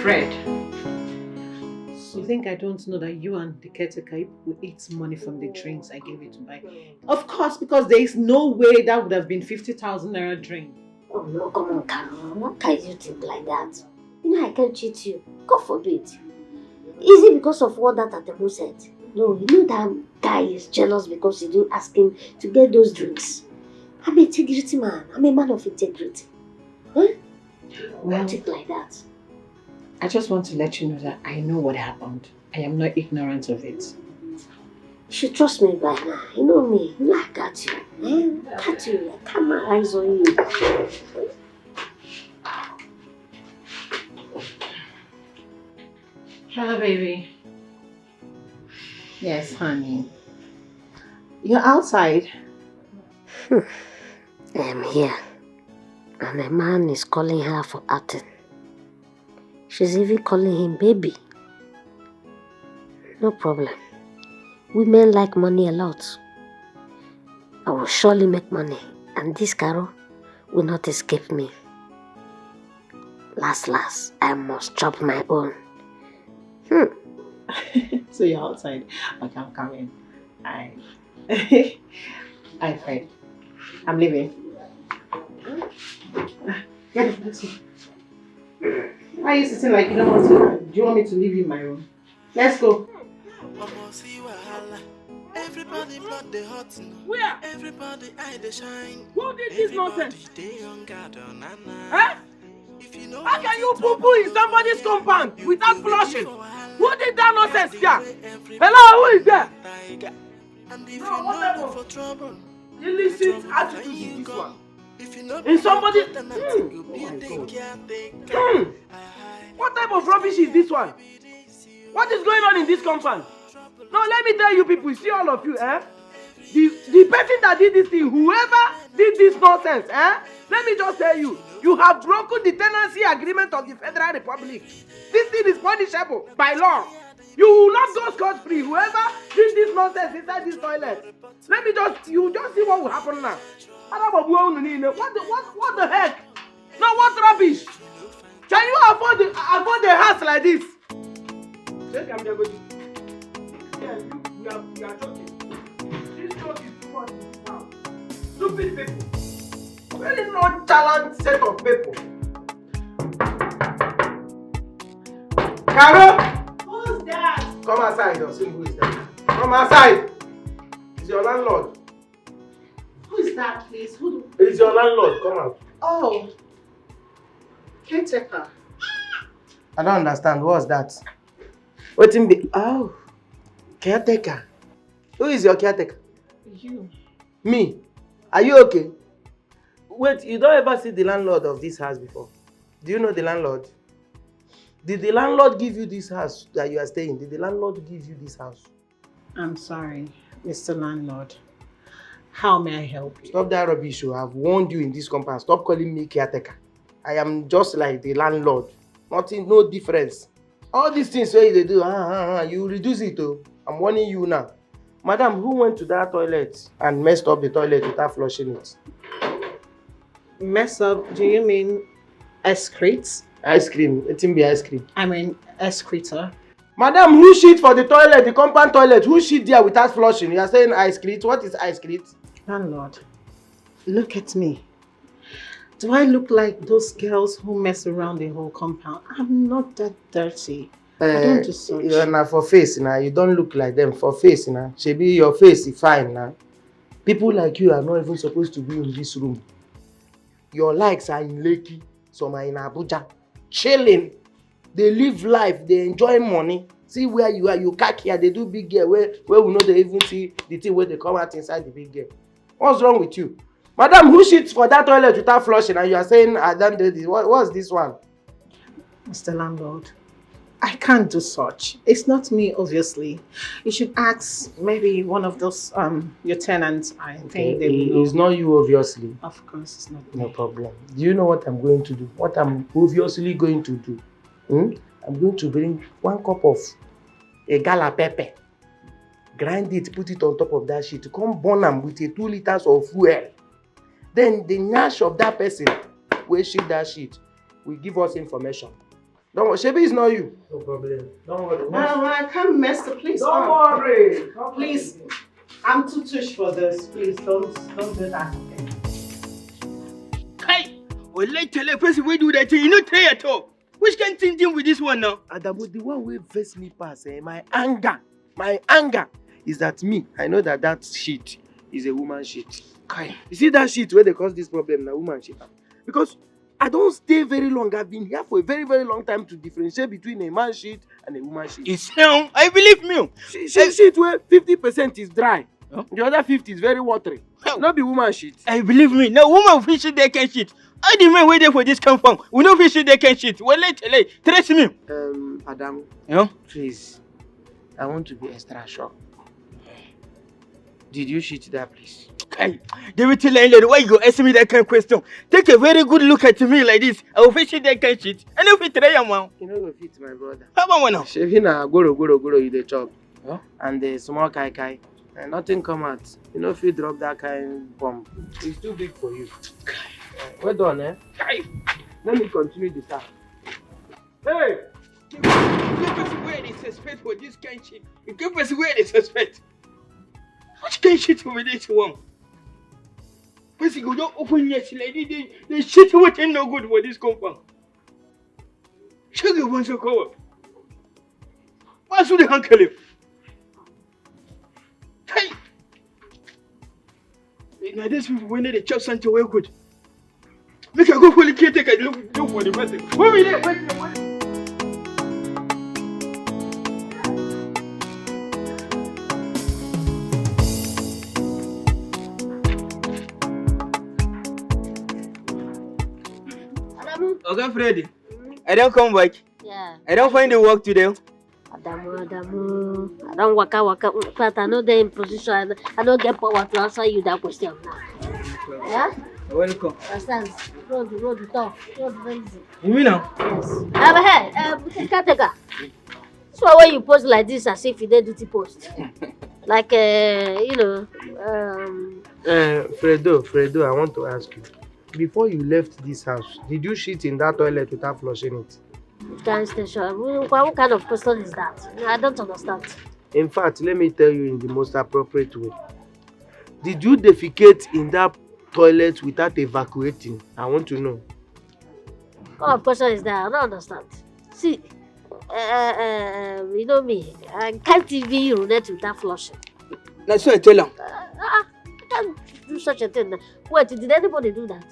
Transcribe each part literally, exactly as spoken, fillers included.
Fred, you think I don't know that you and the caretaker, you people ate money from the drinks I gave you to buy? Of course, because there is no way that would have been fifty thousand naira drink. Oh no, come on, Carol. How can you think like that? You know I can't cheat you. God forbid. Is it because of what that Atemu said? No, you know that guy is jealous because you didn't ask him to get those drinks. I'm an integrity man. I'm a man of integrity. Huh? Well, Think like that. I just want to let you know that I know what happened. I am not ignorant of it. You should trust me by now. You know me. You know I got you. Eh? Got you. I got my eyes on you. Hello, baby. Yes, honey. You're outside. I'm here. And a man is calling her for outing. She's even calling him baby. No problem. Women like money a lot. I will surely make money. And this Carol will not escape me. Last, last, I must chop my own. Hmm. So you're outside. Okay, I'm coming. I, I, Fred, I'm leaving. Get it, let's go. Why are you sitting like you don't want to? Do you want me to leave you in my room? Let's go. Omo, see wahala. Everybody blood dey hot now. Where? Everybody eye dey shine. Who did this nonsense? Everybody dey on guard, oh, na, na. Huh? If you know How can you wetin trouble poo-poo in somebody's you, compound you without dey flushing? for wahala. Who did that nonsense The there? way everybody Hello, who is there? Tiger. And if No, you what know level? For trouble, Illicit trouble attitude find is you this come. One. If you know In somebody- tenant, Hmm. you go Oh be my the God. Caretaker. Hmm. Aye. What type of rubbish is this one? What is going on in this compound? No, let me tell you people, see all of you, eh? The, the person that did this thing, whoever did this nonsense, eh? Let me just tell you, you have broken the tenancy agreement of the Federal Republic. This thing is punishable by law. You will not go scot-free. Whoever did this nonsense inside this toilet, let me just, you just see what will happen now. What the, what, what the heck? No, what rubbish? Can you afford the, afford a house like this? Check am, Jagodi. Yeah, you, you are, you are joking. This joke is too much in this town. Stupid people. Very nonchalant set of people. Carol! Who's that? Come outside, your single is there. Come outside. It's your landlord. Who is that, please? Who do... It's your landlord. Come out. Oh. Caretaker. I don't understand. What's that? Waiting be... Oh. Caretaker. Who is your caretaker? You. Me? Are you okay? Wait, you don't ever see the landlord of this house before? Do you know the landlord? Did the landlord give you this house that you are staying? Did the landlord give you this house? I'm sorry, Mister Landlord. How may I help you? Stop that rubbish. Oh. I've warned you in this compound. Stop calling me caretaker. I am just like the landlord. Nothing, no difference. All these things wey you dey do, ah, ah, ah, you reduce it. Oh. I'm warning you now. Madam, who went to that toilet and messed up the toilet without flushing it? Mess up? Do you mean excrete? Ice cream. Wetin be ice cream? I mean, excreta. Madam, who shit for the toilet, the compound toilet? Who shit there without flushing? You are saying ice cream. What is ice cream? Landlord, look at me. Do I look like those girls who mess around the whole compound? I'm not that dirty. I don't do such. You are na for face now. You don't look like them for face now. Shebi, your face is fine now. People like you are not even supposed to be in this room. Your likes are in Lekki, some are in Abuja, chilling. They live life, they enjoy money. See where you are, you catch here, they do big girl where, where we know they even see the thing where they come out inside the big girl. What's wrong with you? Madam, who shits for that toilet without flushing and you are saying, "I don't do this"? What, what's this one? Mister Landlord, I can't do such. It's not me, obviously. You should ask maybe one of those, um, your tenants. I think they will know. It's not you, obviously. Of course, it's not me. No problem. Do you know what I'm going to do? What I'm obviously going to do? Hmm? I'm going to bring one cup of a gala pepper, grind it, put it on top of that shit, come burn am with a two liters of fuel. Then the nyash of that person wey shit that shit will give us information. Don't worry. Shebi, it's not you. No problem. Don't worry. Once Uh, I can't mess the place Don't up. worry. Don't Please, worry. I'm too tush for this. Please don't don't do that. Kai! Wallahi tallahi, person wey do that thing, you no try at all. Which kind thing thing with this one now? Adamu, the one wey vex me pass, eh, my anger, my anger is that me, I know that that shit is a woman shit. Kai. You see that shit where they cause this problem, na woman shit. Because I don't stay very long. I've been here for a very, very long time to differentiate between a man shit and a woman shit. It's hell. I believe me. She, she shit where fifty percent is dry. Huh? The other fifty is very watery. How? Not be woman shit. I believe me. No woman fit shit that kind shit. All the men wey dey for this compound, we no fit shit that kind shit. Wallahi tallahi, trust me. Um, Adamu, You know? Please, I want to be extra sure. Did you shit that place? Kai, David landlord, why you go ask me that kind of question? Take a very good look at me like this. I will fit shit that kind shit. I no fit try am now. You no go fit, my brother. How about one now? Shebi na goro goro goro you dey chop. Huh? And the small kai kai. And nothing come out. You no fit drop that kind bomb. It's too big for you. Uh, well done, eh? Kai, Let me continue the task. hey, you get person wey dey suspect for this kind shit. You get person wey dey suspect. Which kind shit be this one? Person go just open yes like this, they, they shit wetin no good for this compound. Check the one so cover. Why should they handle him? Hey! Na these people wey no dey chop something wey good. Make I go follow caretaker look look for the person. Where we dey? Where we dey? Adamu, Oga Freddy, I don come back. yeah. I don find the work today. Adamu, Adamu, I don waka waka. In fact, I no dey in position. I no, I no get power to answer you that question now. Yeah? You're welcome. Understand? Road, road tough. Road very easy. You mean now? Um, hey, um, caretaker. So when you post like this as if you dey duty post, like uh, you know, um, Uh, Fredo, Fredo, I want to ask you. Before you left this house, did you shit in that toilet without flushing it? gas station. What, what kind of question is that? I don't understand. In fact, let me tell you in the most appropriate way. Did you defecate in that toilet without evacuating? I want to know. What kind of question is that? I don't understand. See, uh, uh, uh, you know me. I can't even urinate without flushing. Na so I tell am. Uh, uh, I can't do such a thing. Wait, did anybody do that?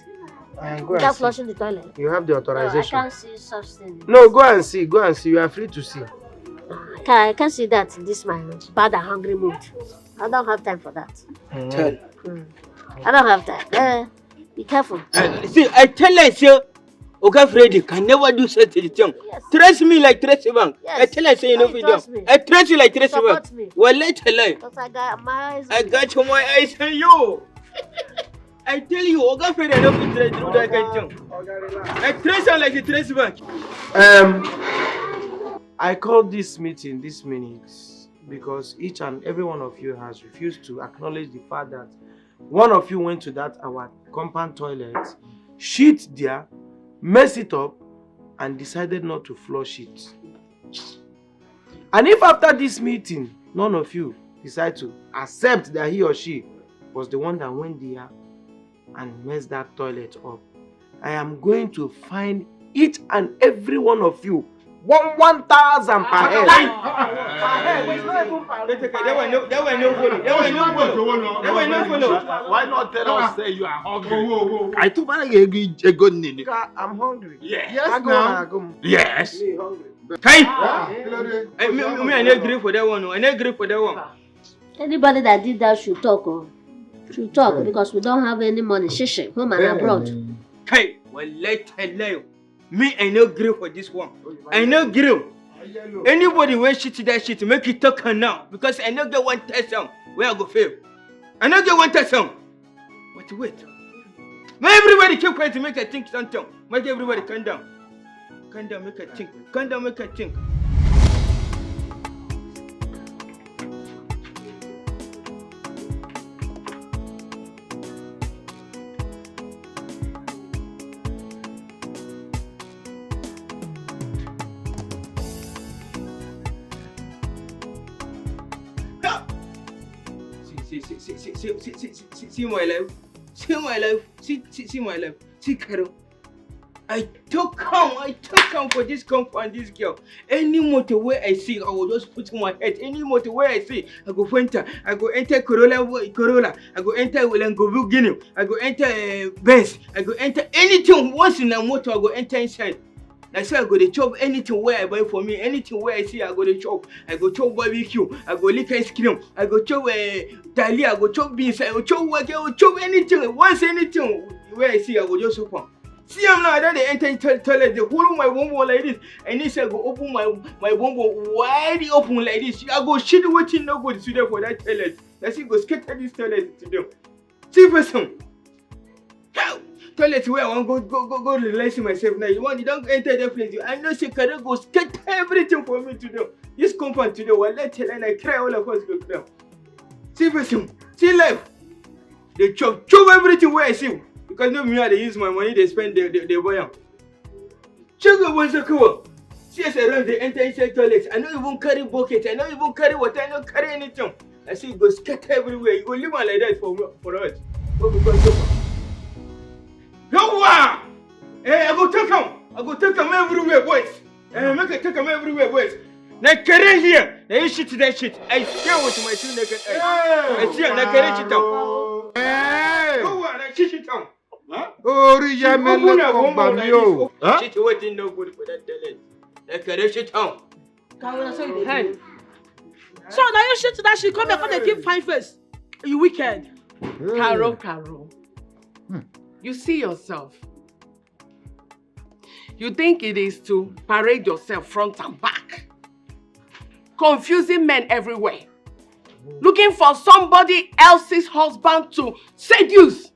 Uh, go Without and see. Flushing the toilet? You have the No, I authorization. Can't see such thing. No, go and see. Go and see. You are free to see. I can't, I can't see that in this my bad and hungry mood. I don't have time for that. Tell. Mm. I don't have time. Uh, be careful. Uh, see, I tell her say, Oga Freddy can never do such a thing. Yes. Trust me like trust bank. Yes. I tell her say you no Hey, fit trust do. Me. I trust you like trust Support bank. Me. Wallahi tallahi. But I got my eyes. I got you my eyes on you. I tell you, Oga Freddy no fit do that kind of thing. I trust her like a trust bank. Um, I called this meeting this minute because each and every one of you has refused to acknowledge the fact that one of you went to that our compound toilet, shit there, messed it up, and decided not to flush it. And if after this meeting, none of you decide to accept that he or she was the one that went there and messed that toilet up, I am going to fine each and every one of you one one thousand per head. That one no, that one no follow. That one no follow. That one no follow. Why not tell us say you are hungry? I too bad ego ego nini. I'm hungry. Yes. Yes, now. Agum. Yes. Me hungry. Kai! Ah, Eh, me, me, me, I no agree for that one. Oh. I no agree for that one. Anybody that did that should talk. Oh. Should talk because we don't have any money. Shishi, home and abroad. Kai, wallahi tallahi. Me, I no agree for this one. I no agree. Anybody wey shit that shit, make it talk am now because I no get one person wey I go fail. I no get one person. But wait, make everybody keep quiet, make I think something. Make everybody calm down. Calm down, make I think. Calm down, make I think. See, see, see, see, see, see, see, see, see, see my life. See my life. See, see, see my life. See Carol. I took am, I took am for this compound, this girl. Any motor where I see, I will just put my head. Any motor where I see, I go enter. I go enter Corolla, Corolla. I go enter Lamborghini. I go enter uh, Benz. I go enter anything. Once in a motor, I go enter inside. Na so I go dey chop anything wey I buy for me, anything wey I see, I go dey chop. I go chop barbecue, I go lick ice cream, I go chop uh, tali, I go chop beans, I go chop wake, I go chop anything. Once anything wey I see, I go just chop am. See am now, I don dey enter to- toilet, dey hold my bum bum like this. I need say I go open my my bum bum wide open like this. I go shit wetin no good today for that toilet. Na so e go scatter this toilet today. See person. How? Toilet where I wan go go go go relax myself now. You wan you don enter that place. I know say Kare go scatter everything for me today. This compound today, wallahi tell I cry, all of us go cry. See person, see life. Dey chop chop everything wey I see because no be me I dey use my money dey spend dey dey dey buy am. Check your boys, come on. See as I run, they enter inside toilet. I no even carry bucket. I no even carry water. I no carry anything. I say you go scatter everywhere. You go leave am like that for for us. Go because go. Yawa! Eh, I go take am. I go take am everywhere, boys. Eh, make I take am everywhere, boys. Na Kare here. Na you shit that shit. I see am with my two naked eyes. I see am. Na Kare shit am. Hey! Yawa, na she shit am. Huh? Orí yá mi lẹ́kọ̀ọ́ gbà mí o. Huh? Shit wetin no good for that toilet. Na Kare shit am. Hey. So now you shit that she come here, come dey keep fine face. You wicked. Carol, Carol. You see yourself. You think it is to parade yourself front and back, confusing men everywhere, looking for somebody else's husband to seduce.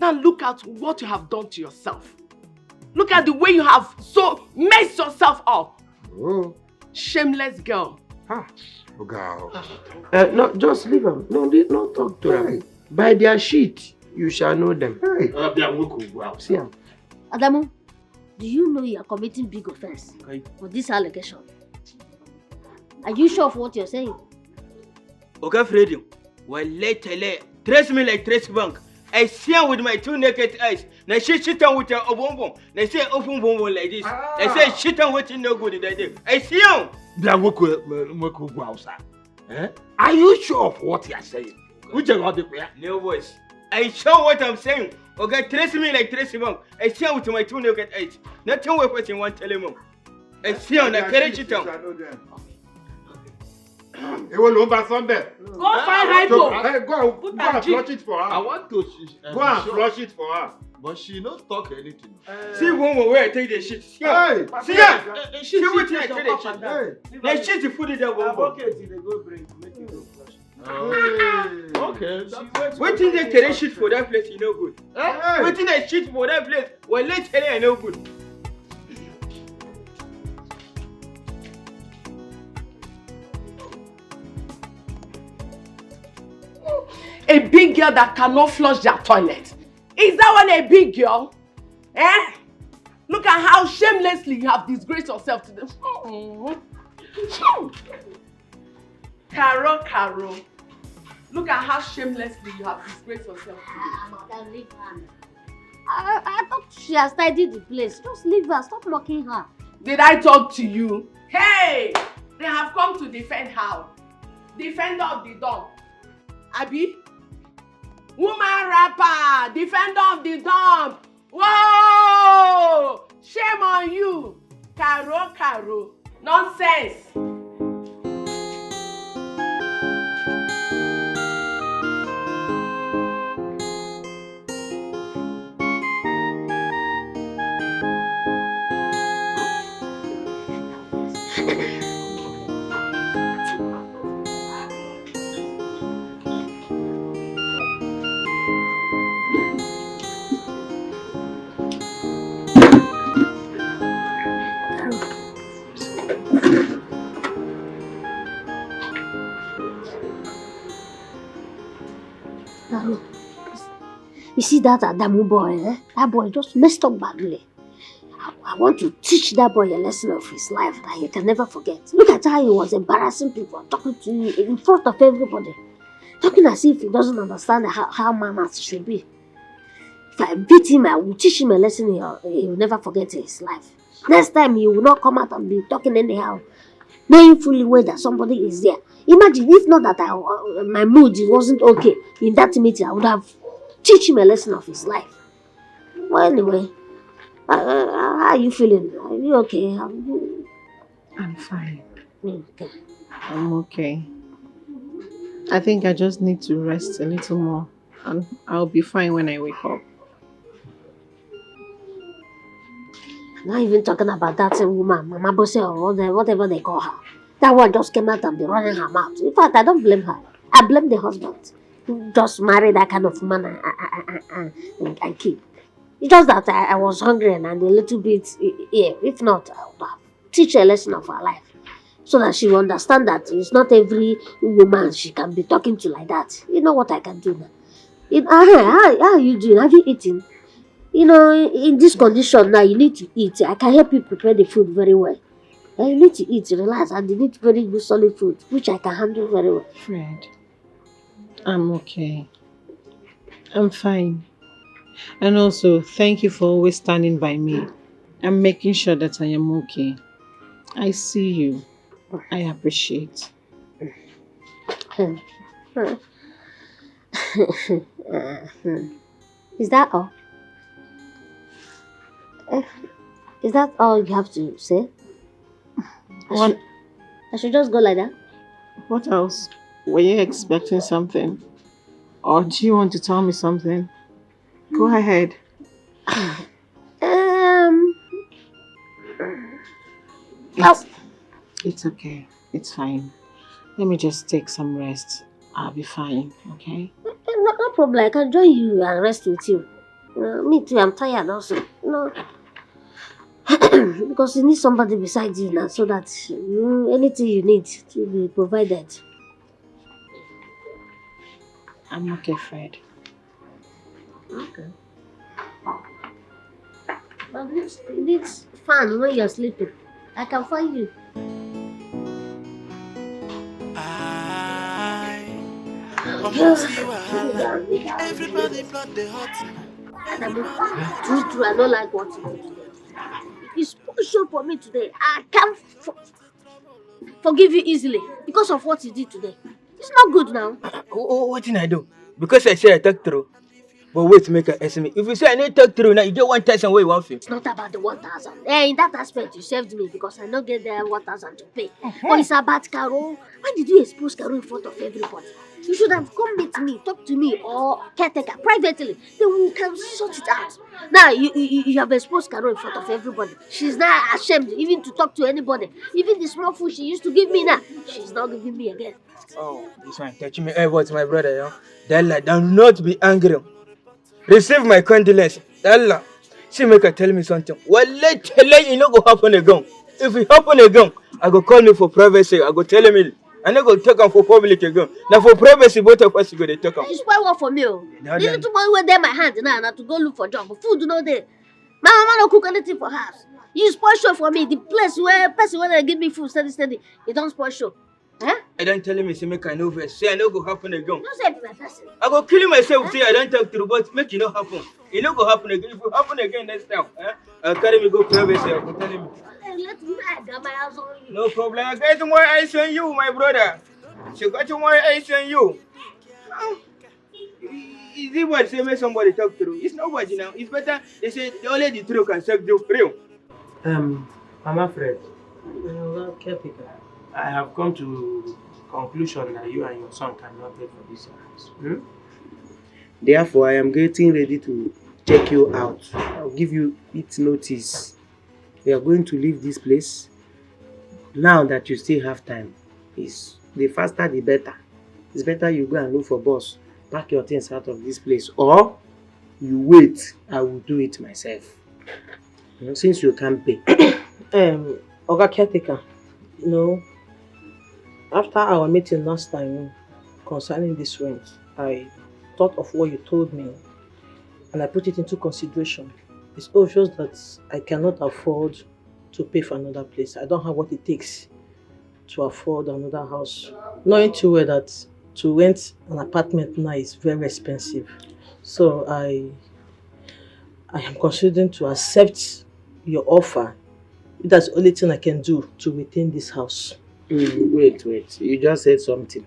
Now look at what you have done to yourself. Look at the way you have so messed yourself up. Oh. Shameless girl. Ah, Oga. Uh, no, just leave them. No, they, no talk to them. Hey. By their shit, you shall know them. Hey. See them. Adamu, do you know you are committing big offense for this allegation? Are you sure of what you're saying? Oga Freddy, wallahi tale, trace me like trace bank. I see am with my two naked eyes. Na she shit am with her obonbon. Na say open bonbon like this. Na say shit am wetin no good that day. I see am. Bia moko moko go outside. Eh? Are you sure of what you are saying? Which is what the prayer? No boys. I sure what I'm saying. Okay, trace me like trace bank. I see am with my two naked eyes. Nothing wey person wan tell him. Ẹ sí ọ̀nà kéré jù tán. Èwo ló ń bá sọ́ńbẹ̀? Go find hypo. Hey, go and, go and flush it for her. I want to. Go and flush it for her. But she no talk anything. See one one wey I take dey shit. Hey! See am. See wetin I take dey shit. Hey! Na shit full the one. Bucket dey go bring, make you go flush. Okay. Wetin dey carry shit for that place, e no good. Wetin dey shit for that place, well, let's tell you, e no good. A big girl that cannot flush their toilet. Is that one a big girl? Eh? Look at how shamelessly you have disgraced yourself today. Hmm. Hmm. Carol, Carol. Look at how shamelessly you have disgraced yourself today. Ah, madam, leave her. I, I thought she has tidied the place. Just leave her. Stop mocking her. Did I talk to you? Hey! They have come to defend her. Defender of the dump. Abi? Woman rapper, defender of the dump. Whoa! Shame on you. Caro, Caro. Nonsense. You see that Adamu boy, eh? That boy just messed up badly. I, I I want to teach that boy a lesson of his life that he can never forget. Look at how he was embarrassing people, talking to you in front of everybody, talking as if he doesn't understand how, how manners should be. If I beat him, I will teach him a lesson he, he will never forget in his life. Next time, he will not come out and be talking anyhow, knowing fully well that somebody is there. Imagine if not that I, uh, my mood wasn't okay in that meeting, I would have teach him a lesson of his life. Well, anyway, uh, uh, how are you feeling? Are you okay? Are you... I'm fine. Okay. I'm okay. I think I just need to rest a little more, and I'll be fine when I wake up. Not even talking about that same woman, Mama Bose, or whatever, whatever they call her. That one just came out and be running her mouth. In fact, I don't blame her. I blame the husband who just married that kind of woman and, and, and, and, and keep. It's just that I, I was hungry and, and a little bit, eh, eh, if not, I would have teach a lesson of her life so that she will understand that it's not every woman she can be talking to like that. You know what I can do now? You, how, how, how are you doing? Have you eaten? You know, in this condition now, you need to eat. I can help you prepare the food very well. And you need to eat, relax, and you need very good solid food, which I can handle very well. Fred, I'm okay. I'm fine. And also, thank you for always standing by me and making sure that I am okay. I see you. I appreciate. Hmm. Hmm. Uh, hmm. Is that all? Eh, is that all you have to say? I One, should, I should just go like that? what else? Were you expecting something? Or do you want to tell me something? Go ahead. Um, It's, it's okay. It's fine. Let me just take some rest. I'll be fine, okay? No, no problem. I can join you and rest with you. Uh, me too, I'm tired also. No. Because you need somebody beside you now so that you, anything you need to be provided. I'm okay, Fred. Okay. But this, this fan when you're sleeping, I can find you. I, Omosi wahala. Everybody blood dey hot. True, true, I don't like what you did today. It's special for me today. I can't for, forgive you easily because of what you did today. It's not good now. Oh, oh, wetin I do? Because I say I talk true. But wait, make I estimate. If you say I no talk true now, you get one thousand wey you wan feel. It's not about the one thousand. Eh, in that aspect, you saved me because I no get there one thousand to pay. But it's about Carol. Why did you expose Carol in front of everybody? You should have come meet me, talk to me, or caretaker privately. Then we can sort it out. Now, you, you, you have exposed Carol in front of everybody. She's now ashamed even to talk to anybody. Even the small food she used to give me now, she's not giving me again. Oh, this one touch me. Hey, what's my brother, yo? Dalla, do not be angry. Receive my condolence. Dalla, see, make I tell me something. Wallahi, tell you, e no go happen again. If it happen again, I go call me for privacy. I go tell him, I no go talk am for public again. Now for privacy, both of us go dey talk am. You spoil work for me, oh. No, The no. little money wey dey my hand now, na to go look for job. Food no dey. My mama no cook anything for house. You spoil show for me. The place where person wey dey give me food steady steady, e don spoil show. Eh? I don tell him say make I no vex. Say I no go happen again. No say be my person. I go kill myself. Say I don talk true, but make e no happen. E no go happen again. If it happen again next time, eh? I carry me go privacy. I go tell him. Eh, let me, I got my house on you. No problem. I got more eyes on you, my brother. She got more eyes on you. Ah, is it what say make somebody talk true? It's nobody now. It's better they say the only the truth can set you free. Um, Mama Fred, Well, caretaker. I have come to conclusion that you and your son cannot pay for this house. Hmm? Therefore, I am getting ready to check you out. I'll give you its notice. We are going to leave this place now that you still have time. Is the faster the better. It's better you go and look for boss, pack your things out of this place, or you wait. I will do it myself. You know, since you can't pay. Um, Oga Caretaker, you know, after our meeting last time concerning this rent, I thought of what you told me and I put it into consideration. It's obvious that I cannot afford to pay for another place. I don't have what it takes to afford another house. Knowing too well that to rent an apartment now is very expensive. So I I am considering to accept your offer. That's the only thing I can do to retain this house. Mm, wait, wait. You just said something.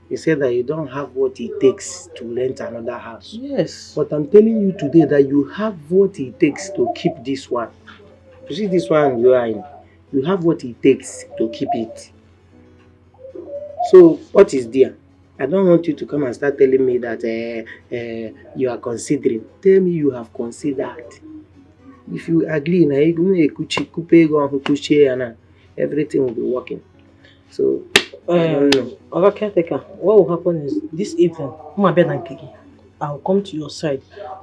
You said that you don't have what it takes to rent another house. Yes. But I'm telling you today that you have what it takes to keep this one. You see this one you are in, you have what it takes to keep it. So what is there? I don't want you to come and start telling me that uh, uh, you are considering. Tell me you have considered. If you agree, na ego na-ekuchi kupe ego ahụ kuchie ya na everything will be working. So I don't know. Oga caretaker, what will happen is this evening, I'll come to your side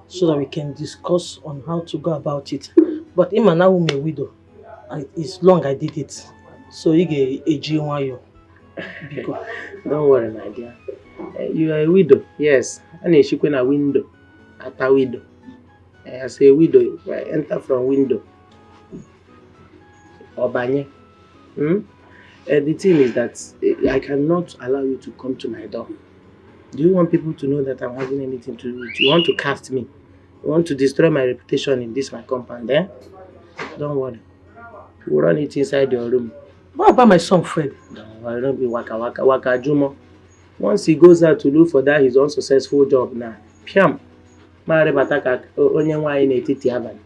so that we can discuss on how to go about it. But Ima now a widow. I- It's long I did it. So you get a G Y O. Biko. Don't worry, my dear. Uh, you are a widow, yes. A na-echikwa na window, ata widow. Uh, as a widow, I enter from window. Obanye. Hmm? Uh, the thing is that uh, I cannot allow you to come to my door. Do you want people to know that I'm having anything to do with you? You want to cast me? You want to destroy my reputation in this my compound, eh? Don't worry. We'll run it inside your room. What about my son Fred? Don't worry, don't be waka waka waka Jumo. Once he goes out to look for that his unsuccessful job now, piam, marịbata ka o- onye nwaanyị n'etiti abalị.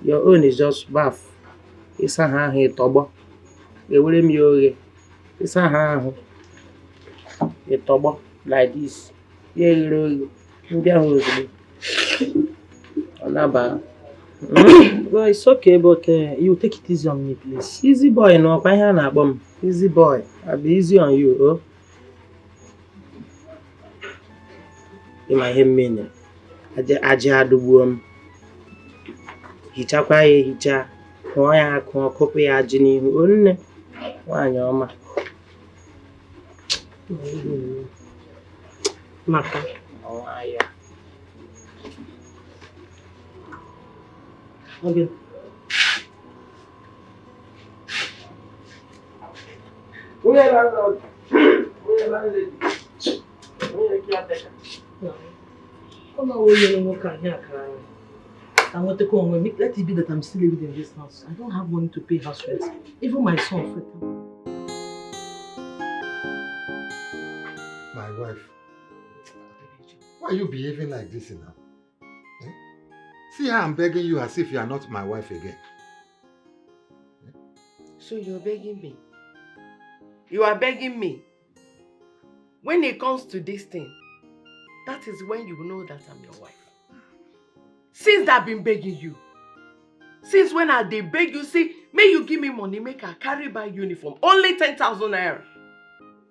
Your own is just bath. Ịsa ha ahụ ịtọgbọ. Ewere m ya oghe. Ịsa ha ahụ ịtọgbọ like this. Ya eghere oghe. Ndị ahụ ozugbo. Ọ naba. Well, it's okay, but uh, you take it easy on me, please. Easy boy na ọkwa ihe a na-akpọ m. Easy boy. I be easy on you, oh. Ịma ihe m menyere. Aja aja adụgbuo m. Hichakwa ya ehicha. Kụọ ya akụọ, kụpụ ya ajị n'ihu. O nne, nwaanyị ọma. Maka. Ọnwa ya. Okay. Onye landlord, onye landlady, onye caretaker. Come on, you know, can hear. I want to come with me. Let it be that I'm still living in this house. I don't have money to pay house rent. Even my son, Fred. My wife, why are you behaving like this now? Eh? See how I'm begging you as if you are not my wife again. So you're begging me? You are begging me? When it comes to this thing, that is when you know that I'm your wife. Since that I've been begging you, since when I dey beg you, say, may you give me money, make I carry buy uniform. Only ten thousand naira.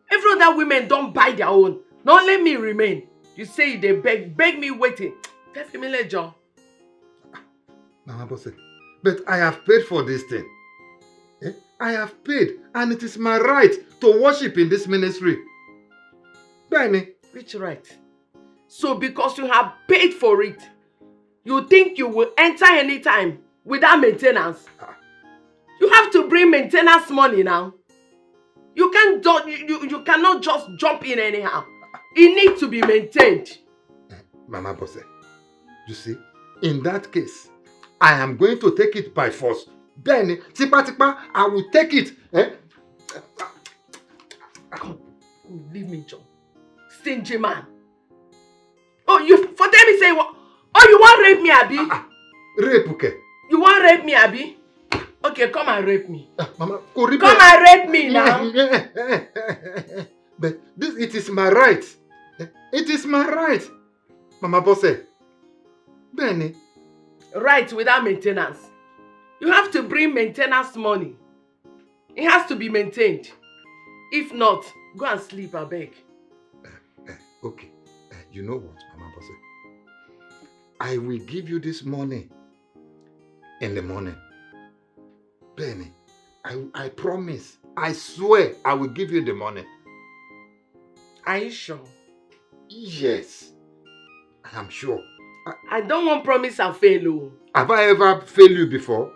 Every other women don't buy their own. Not only me remain. You say you dey beg, beg me waiting. Tell me, John. Mama Bose, but I have paid for this thing. Eh? I have paid, and it is my right to worship in this ministry. Benny. Which right? So because you have paid for it, you think you will enter anytime without maintenance? You have to bring maintenance money now. You can't do, you, you, you cannot just jump in anyhow. It needs to be maintained. Mama Bose, you see, in that case, I am going to take it by force. Benny, tipa tipa, I will take it. Eh? Leave me, John. Stingy man. Oh, you for tell me say what? Oh, you want rape me, Abi? Ah, rape, okay. You want rape me, Abi? Okay, come and rape me. Ah, Mama, go rape Come and rape me now. But this, it is my right. Eh, it is my right. Mama Bose. Benny. Right without maintenance. You have to bring maintenance money. It has to be maintained. If not, go and sleep, I beg. Eh, okay. Eh, you know what, Mama Bose? I will give you this money in the morning. Benny, I, I promise. I swear I will give you the money. Are you sure? Yes, I am sure. I don't want promise and fail o. Have I ever failed you before?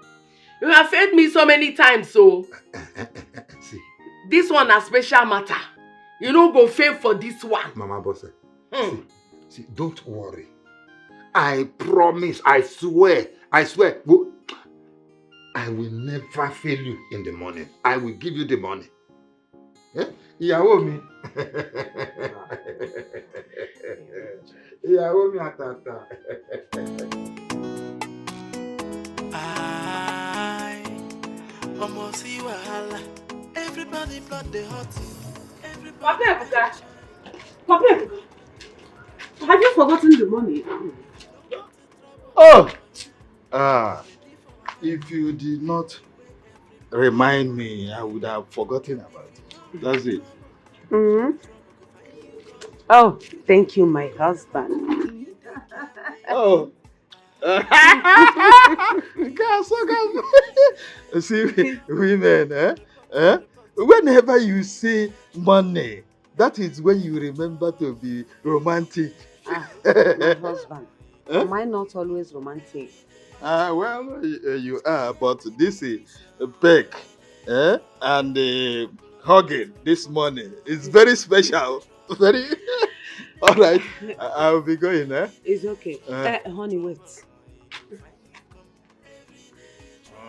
You have failed me so many times, so See, this one na special matter. You no go fail for this one. Mama Bose, Hmm. see, don't worry. I promise, I swear, I swear. Go. I will never fail you in the morning. I will give you the money. Eh? Ìyàwó mi. Ìyàwó mi àtàtà. I almost see wahala. Everybody blood the hot. Everybody. Papa Ebuka, Papa Ebuka, have you forgotten the money? Oh! Ah, if you did not remind me, I would have forgotten about it. That's it. Mm-hmm. Oh, thank you, my husband. Oh. Girls, so girls. See, women, eh? Eh? Whenever you see money, that is when you remember to be romantic. Ah, my husband. Eh? Am I not always romantic? Ah, well, y- uh, you are, but this is a peck, eh? And uh, hugging this morning is very special. Very. All right, I, I will be going, eh? It's okay. Eh. Eh, honey, wait.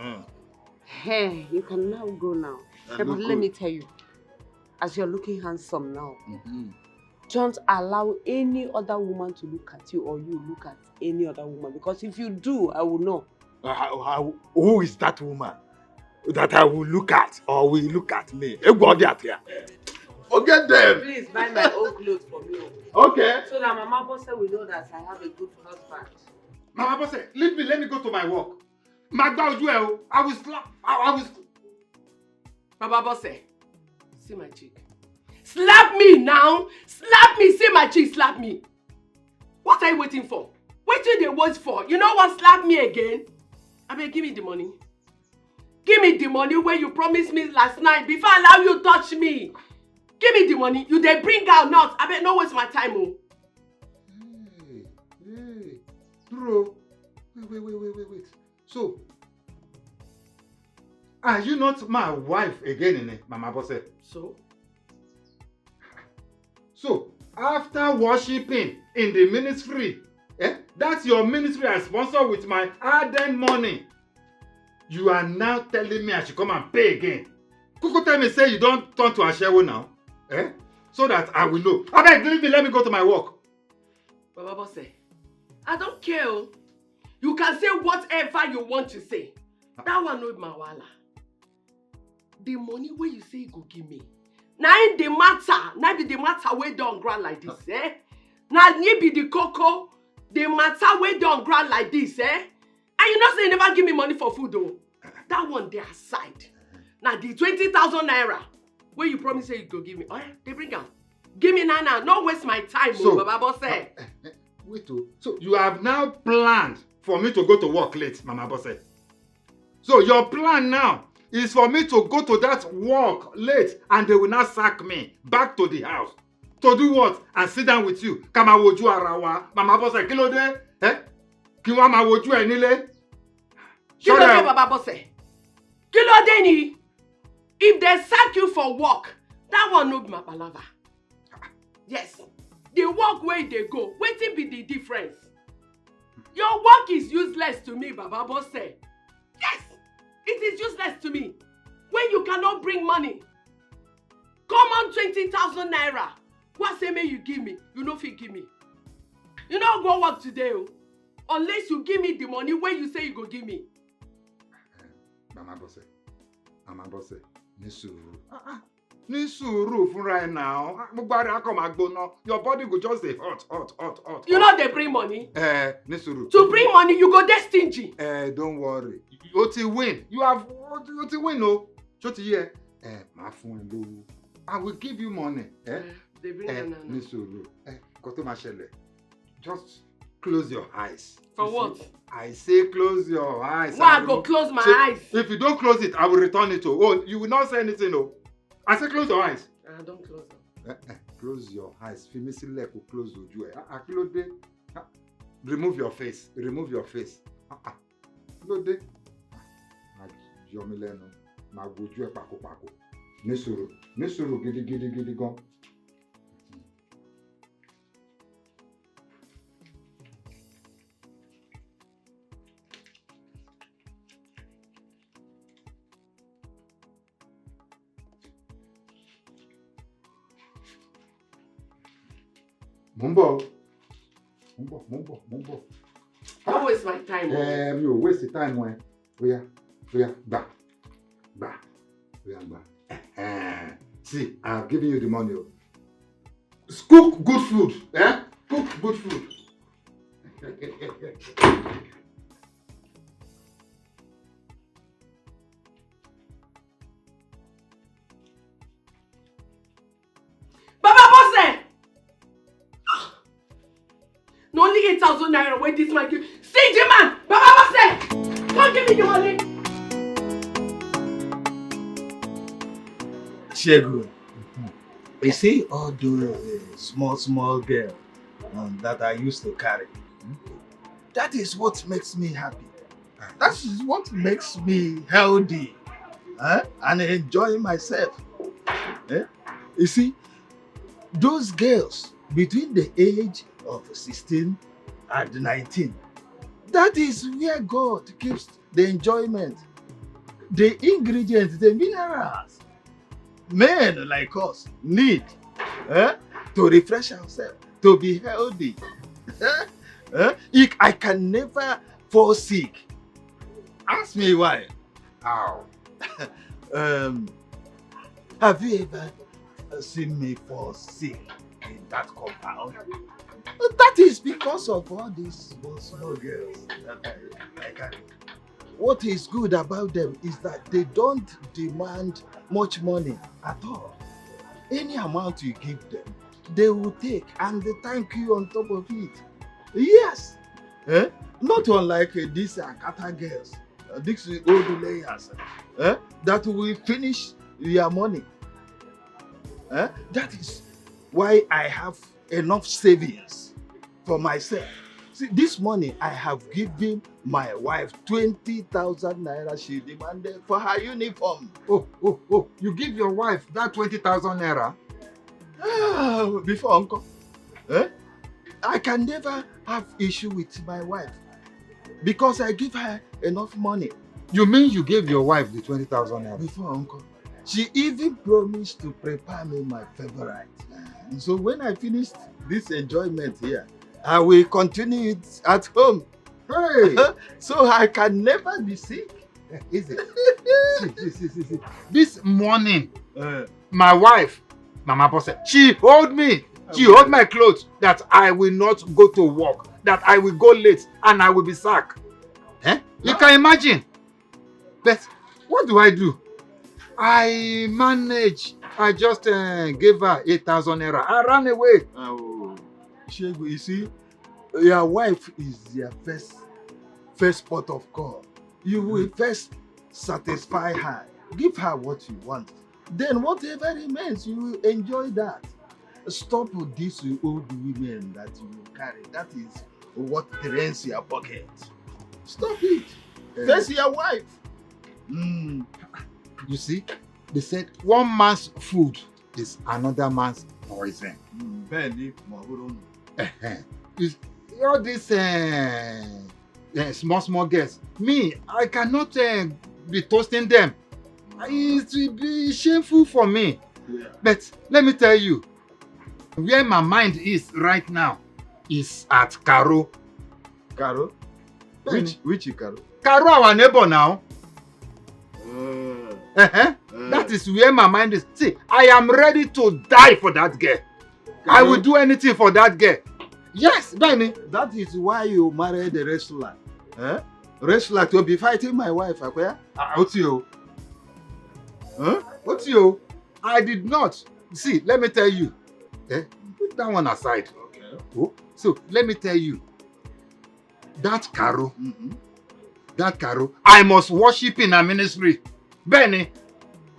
Mm. Hey, you can now go now. I Hey, but look let good. me tell you, as you're looking handsome now, Mhm. don't allow any other woman to look at you or you look at any other woman, because if you do, I will know. Uh, how, how, who is that woman that I will look at or will look at me? Egwu ọ dị at ya. Forget them. Please buy my own clothes for me, Okay. so that Mama Bose will know that I have a good husband. Mama Bose, leave me. Let me go to my work. Magba ojú ẹ o. I will slap. I, I will. Baba Bose, see my cheek. Slap me now. Slap me. See my cheek. Slap me. What are you waiting for? Wetin you dey wait for? You no wan slap me again? Abeg, give me the money. Give me the money wey you promise me last night before I allow you touch me. Give me the money. You dey bring out not. Abeg, no waste my time o. Hey, hey, dúró. Wait, wait, wait, wait, wait, wait. So, are you not my wife again, eh, Mama Bose? So? So, after worshiping in the ministry, eh, that's your ministry I sponsor with my hard-earned money. You are now telling me I should come and pay again. Kuku tell me say you don turn to ashewo now, eh? So that I will know. Abeg, leave me, let me go to my work. Baba Bose, I don't care o. You can say whatever you want to say. That one no be my wahala. The money wey you say you go give me, na im the matter, na be the matter wey don ground like this, eh? Na im be the koko, the matter wey don ground like this, eh? And you know say you never give me money for food o. That one dey aside. Na the twenty thousand naira wey you promise say you go give me. Oya, dey bring am. Give me now now. No waste my time o, So, Baba Bose. Eh, eh, wait o. So you have now planned for me to go to work late, Mama Bose. So your plan now is for me to go to that work late and they will now sack me back to the house. To do what? And sit down with you. Ká máa wojú ara wa. Mama Bose, kí ló dé? Eh? Kí wọ́n máa wojú ẹ nílé? Kí ló dé, o. Baba Bose? Kí ló dé ni? If they sack you for work, that one no be my palava. Yes, the work wey you dey go, wetin be the difference? Your work is useless to me, Baba Bose. Yes, it is useless to me. When you cannot bring money, common twenty thousand naira, what say make you give me, you no fit give me. You no go work today o, unless you give me the money wey you say you go give me. Mama Bose, Mama Bose, ní sùúrù. Ah, ah, ní sùúrù fúnra ẹ náà. Ah, gbogbo ara kò máa gbóná. Your body go just dey hot, hot, hot, hot. You hot. No dey bring money. Eh, ní sùúrù. To bring money, you go dey stingy. Eh, don't worry. O ti win. You have, o ti win o. Ṣó ti yẹ? Eh, màá fún ẹ lówó. I will give you money. Eh? Dey bring Eh, am now. ní sùúrù. Eh, nǹkan tó máa ṣẹlẹ̀. Just close your eyes. For You see? What? I say close your eyes. Why I and go remove- close my See, eyes? If you don't close it, I will return it o. Oh, you will not say anything o. I say close your eyes. I don close am. Eh, eh, close your eyes. Fi mí sílẹ̀ kó close ojú ẹ̀. Ah, ah, kí ló dé? Ah, Remove your face, remove your face. Ah, ah. Ló dé? Máa yọ mí lẹ́nu, máa wojú ẹ̀ pakopako. Ní sùúrù, ní sùúrù gidigidi gidi gan. Mo ń bọ̀ o. Mo ń bọ̀, mo ń bọ̀, mo ń bọ̀. Don't waste my time. Oh. Eh, mi ò waste time ẹ. Oya, oya, gbà, gbà, oya, gbà. Ẹ̀hẹ́n. See, I have given you the money o. Cook good food, eh? Cook good food. Baba Bose! Ah! Na only eight thousand naira wey this man give. See the man! Baba Bose! Come give me the money! Shegu, you see all those uh, small, small girl um, that I used to carry? That is what makes me happy. That is what makes me healthy eh? And enjoying myself. Eh? You see, those girls between the age of sixteen and nineteen, that is where God keeps the enjoyment, the ingredients, the minerals men like us need eh, to refresh ourselves, to be healthy. Eh? Eh? I can never fall sick. Ask me why. How? um, have you ever seen me fall sick in that compound? That is because of all these small, small girls that I, I carry. What is good about them is that they don't demand much money at all. Any amount you give them, they will take and they thank you on top of it. Yes, eh? Not unlike uh, these Akata girls, uh, these old layers eh? That will finish your money. Eh? That is why I have enough savings for myself. See, this money I have given my wife twenty thousand naira she demanded for her uniform. Oh, oh, oh, you give your wife that twenty thousand naira? Ah, before, uncle. Eh? I can never have issue with my wife because I give her enough money. You mean you gave your wife the twenty thousand naira? Before, uncle. She even promised to prepare me my favorite. So when I finish this enjoyment here, I will continue it at home. Hey! So I can never be sick. Is it? See, see, see, see, see. This morning, uh, my wife, Mama Bose, she hold me. She hold my clothes that I will not go to work, that I will go late and I will be sacked. Eh? You can imagine. But what do I do? I manage. I just uh, gave her eight thousand naira. I ran away. Oh, Shegu, you see, your wife is your first first port of call. You will first satisfy her. Give her what you want. Then whatever remains, you will enjoy that. Stop with these old women that you carry. That is what drains your pocket. Stop it. Face your wife. Mm. You see, they said one man's food is another man's poison. Mm, bẹ́ẹ̀ ni, mo gbọ́dọ̀ nù. Ẹ̀hẹ́n. You see, all these uh, uh, small, small girls, me, I cannot uh, be toasting them. It will be shameful for me. Yeah. But let me tell you, where my mind is right now is at Caro. Caro? Which, which Caro? Caro, our neighbor now. Uh, uh-huh. Uh, that is where my mind is. See, I am ready to die for that girl. I will do anything for that girl. Yes, Benny. That is why you married the wrestler. Eh? Wrestler to be fighting my wife, Akwea. Ah, what's you? Huh? What's you? I did not. See, let me tell you. Eh? Put that one aside. Okay. Oh, so let me tell you. That Caro, mm-hmm. That Caro, I must worship in her ministry. Benny,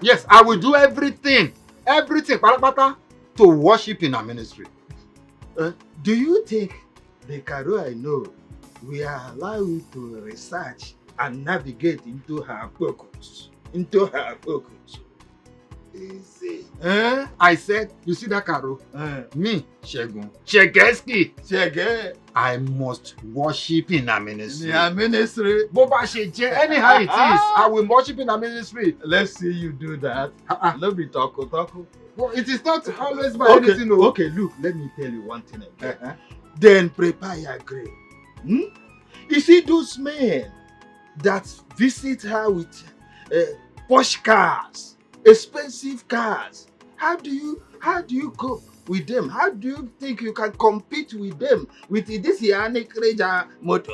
yes, I will do everything, everything, patapata, to worship in her ministry. Uh, do you think The Carol I know, we are allowed to research and navigate into her pockets. Into her pockets. Easy. Eh? I said, you see that Carol? Eh. Me, Shegun. Shegeski. Shege. I must worship in her ministry. In her ministry. Bó bá ṣe jẹ́, anyhow it is, I will worship in her ministry. Let's see you do that. Uh-uh. No be talk talk. Well, it is not always by anything. Okay, look, let me tell you one thing again. Uh-huh. Then prepare your grave. Hmm? You see those men that visit her with uh, posh cars, expensive cars. How do you how do you cope with them? How do you think you can compete with them with this Yannick Ranger motor?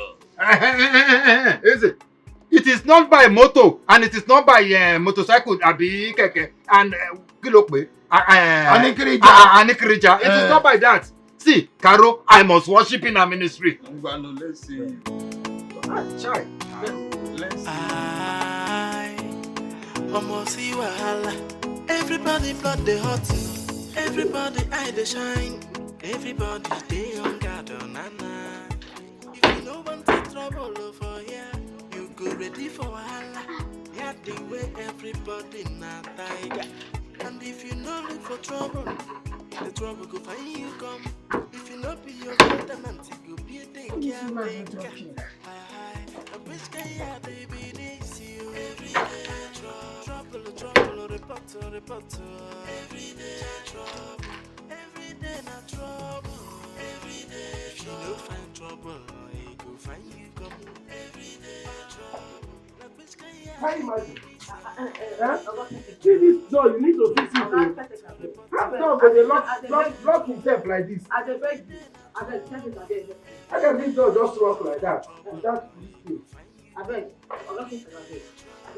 Is it? It is not by motor and it is not by uh, motorcycle àbí kẹ̀kẹ́ and uh, kí ló pé? Uh, uh, Anikirija. Uh, Anikirija. It is not by that. See, Carol, I must worship in her ministry. Ngwanu, let's see. Ah, chai. Let's see. I almost see wahala. Everybody blood they hot. Everybody eye they shine. Everybody they on guard, oh, nana. If you no want to trouble oh, for here, you go ready for wahala. Yeah, the way everybody na tiger. And if you no look for trouble, the trouble go find you come. If you no be your countenance, you go be the caretaker. Aye, I wish can hear the B D C. Every day trouble, trouble, report, report. Every day trouble, every day na trouble. Every day if you no find trouble, he go find you come. Every day trouble. Can you imagine? Huh? See this door, you need to fix it. Oh. How door go dey lock, lock, lock himself like this? I dey beg you. I beg, tell me again. How can this door just lock like that? Without this thing? I beg, I beg.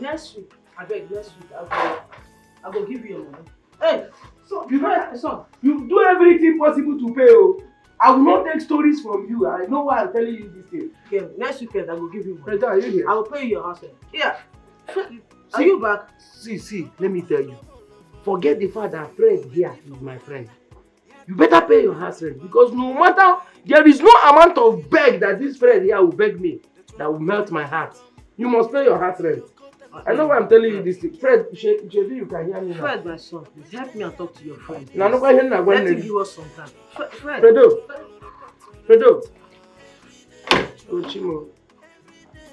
Next week, I beg, next week, I go, I go give you your money. Hey, so you know, son, you do everything possible to pay. Oh, I will not take stories from you. I know why I'm telling you this thing. Okay, next weekend I will give you money. Brother, are you here? I will pay you your house rent. Yeah. Are you back? See, see, let me tell you. Forget the fact that friend here is my friend. You better pay your house rent because no matter, there is no amount of beg that this friend here will beg me that will melt my heart. You must pay your house rent. I know why I'm telling you this thing. Fred, Shebi, you can hear me now. Fred, my son, please help me and talk to your friend. Now, no, please. Let him give us some time. Fred. Fredo. Fredo. Oh, Chimo.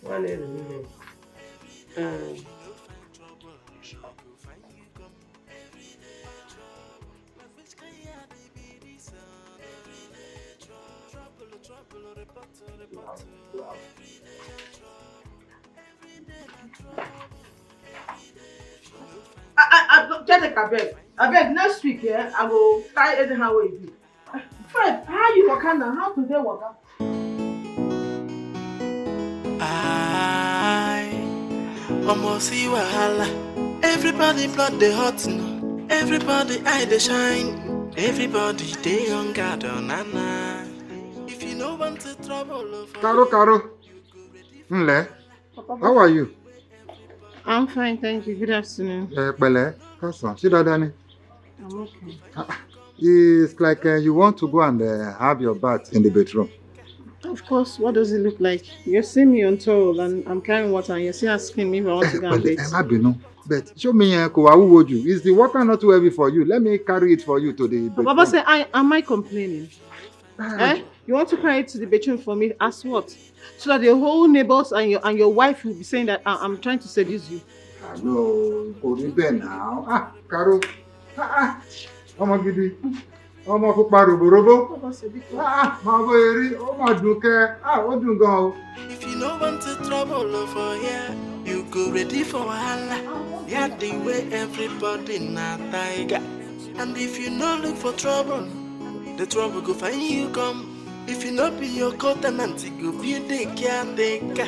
One minute. Um, I, I, I, Caretaker, abeg. Abeg, next week, eh, I go carry anyhow wey e be. Fred, how you waka now? How today waka? I almost see wahala. Everybody blood dey hot now. Everybody eye dey shine. Everybody dey on guard, oh, nana. If you no want to trouble, oh, Carol, Carol. Nle. How are you? I'm fine, thank you. Good afternoon. Eh, pẹ̀lẹ́, káàsán. Ṣé dáadáa ni? I'm okay. Ah, it's like uh, you want to go and uh, have your bath in the bedroom. Of course, what does it look like? You see me on towel and I'm carrying water and you're still asking me if I want to go and bathe. Ẹ má bínú. But show me, uh, kò wá wúwo jù. Is the water not too heavy for you? Let me carry it for you to the bedroom. Baba say, I, am I complaining? Ah. Eh? You want to carry it to the bedroom for me? As what? So that the whole neighbors and your and your wife will be saying that I, I'm trying to seduce you. Ah, no, kò rí bẹ́ẹ̀ náà. Ah, Carol. Ah, ah. Ọmọ gidi. Ọmọ pupa ròbòròbó. Ah, ah. Máa bó eré. Ó máa dùn kẹ́. Ah, ó dùn gan o. If you no want to trouble for here, you go ready for wahala. Yeah, the way everybody na tiger. And if you no look for trouble, the trouble go find you come. If you no be your co-tenant, you go be the caretaker.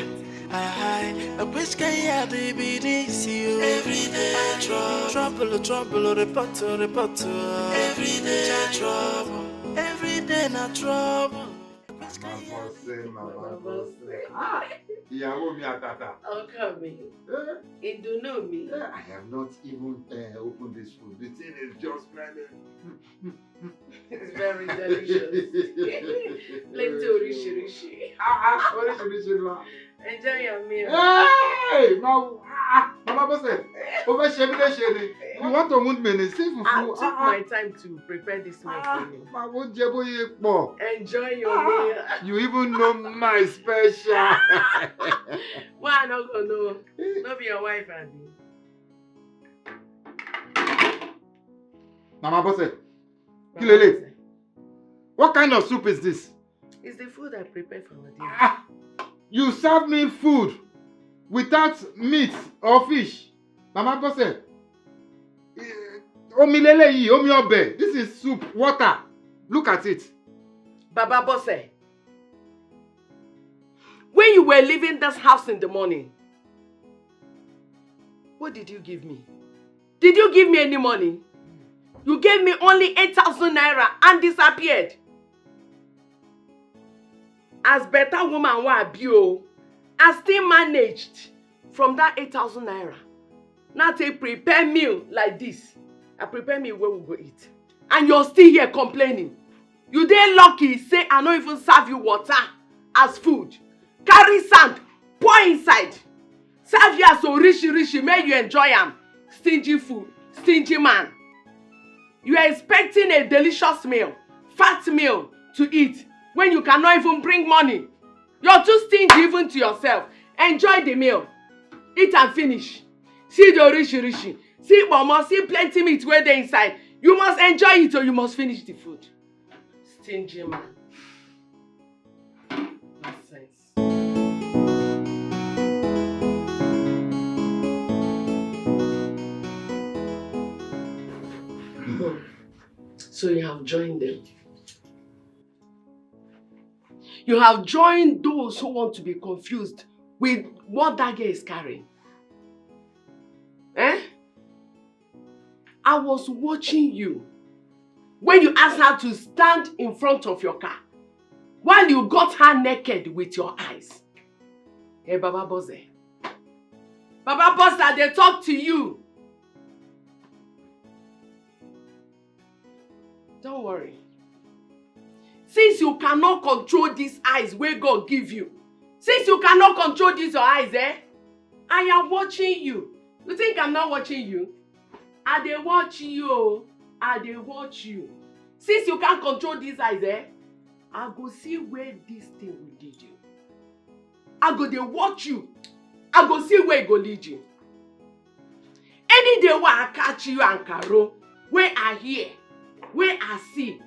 I, I wish can hear the B D C. Every day trouble, trouble, trouble, report, report. Every day trouble, every day na trouble. Mama Bose, Mama Bose. Ah. Ìyàwó mi àtàtà. Ọkọ mi, Eh, ìdùnnú mi. eh, I have not even uh, opened this food. The thing is just smelling. It's very delicious. Plenty oríṣiríṣi. Ah, ah, oríṣiríṣi ló wà. Enjoy your meal. Hey, ma, ah, Mama Bọ́sẹ̀, o fẹ́ ṣe mí léṣe ni. You want to wound me ni? See I fufu. took my time to prepare this meal for you. Ma wo jẹ bóyá pọ̀. Enjoy your meal. You even know my special. Why I not gonna know? Not be your wife, Abby. Mama Bọ́sẹ̀, kí lélẹ̀? What kind of soup is this? It's the food I prepared for our dinner. Ah, you serve me food without meat or fish. Mama Bọ́sẹ̀, eh, omi lélẹ̀ yìí, omi ọbẹ̀. This is soup, water. Look at it. Baba Bose, when you were leaving this house in the morning, what did you give me? Did you give me any money? You gave me only eight thousand naira and disappeared. As better woman, why be you? I still managed from that eight thousand naira. Now take prepare meal like this. I prepare meal where we go eat. And you're still here complaining. You dey lucky, say I no even serve you water as food. Carry sand, pour inside. Serve you as orishi rishi, make you enjoy am. Stingy fool, stingy man. You are expecting a delicious meal, fat meal to eat when you cannot even bring money. You're too stingy even to yourself. Enjoy the meal. Eat and finish. See the orishi rishi. See pomo, see plenty meat where they inside. You must enjoy it or you must finish the food. Stingy man. Nonsense. So you have joined them. You have joined those who want to be confused with what that girl is carrying. Eh? I was watching you when you asked her to stand in front of your car while you got her naked with your eyes. Hey, Baba Boze. Baba Boze, they talk to you. Don't worry. Since you cannot control these eyes where God give you, since you cannot control these your eyes, eh? I am watching you. You think I'm not watching you? I dey watch you. I dey watch you. Since you can't control these eyes, eh? I go see where this thing will lead you. I go dey watch you. I go see where it go lead you. Any day where I catch you and Caro, where I hear, where I see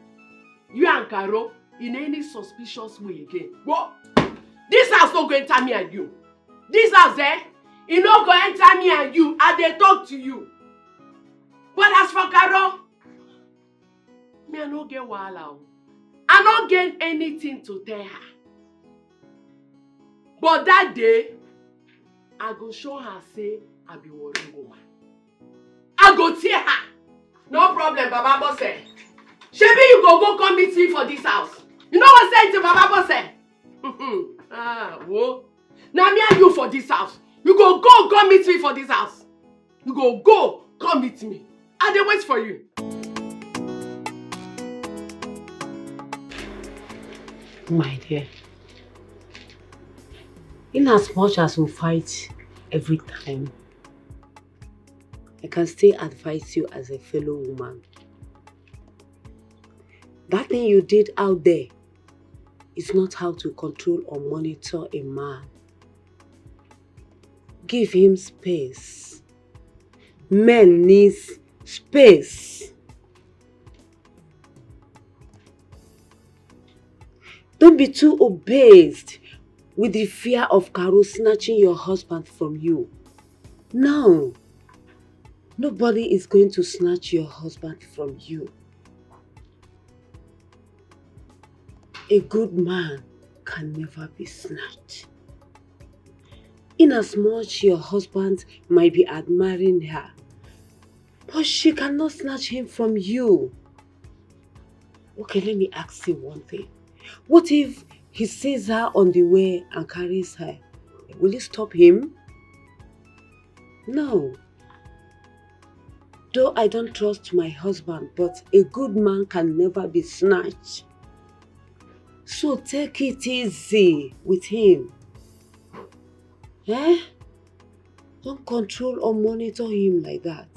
you and Caro in any suspicious way again, what? This house no go enter me and you. This house, eh? E no go enter me and you. I dey talk to you. But as for Caro, me I no get wahala o. I no get anything to tell her. But that day, I go show her say I be worry woman. I go tear her. No problem, Baba Boss. Shebi you go go come meet me for this house. You know what say to Baba Boss? Ah, wo. Now me and you for this house. You go go come meet me for this house. You go go come meet me. I dey wait for you. My dear, in as much as we fight every time, I can still advise you as a fellow woman. That thing you did out there is not how to control or monitor a man. Give him space. Men needs space. Don't be too obsessed with the fear of Caro snatching your husband from you. No, nobody is going to snatch your husband from you. A good man can never be snatched. Inasmuch your husband might be admiring her, but she cannot snatch him from you. Okay, let me ask you one thing. What if he sees her on the way and carries her Will you stop him? No. Though I don't trust my husband, but a good man can never be snatched. So take it easy with him. Eh? Don't control or monitor him like that.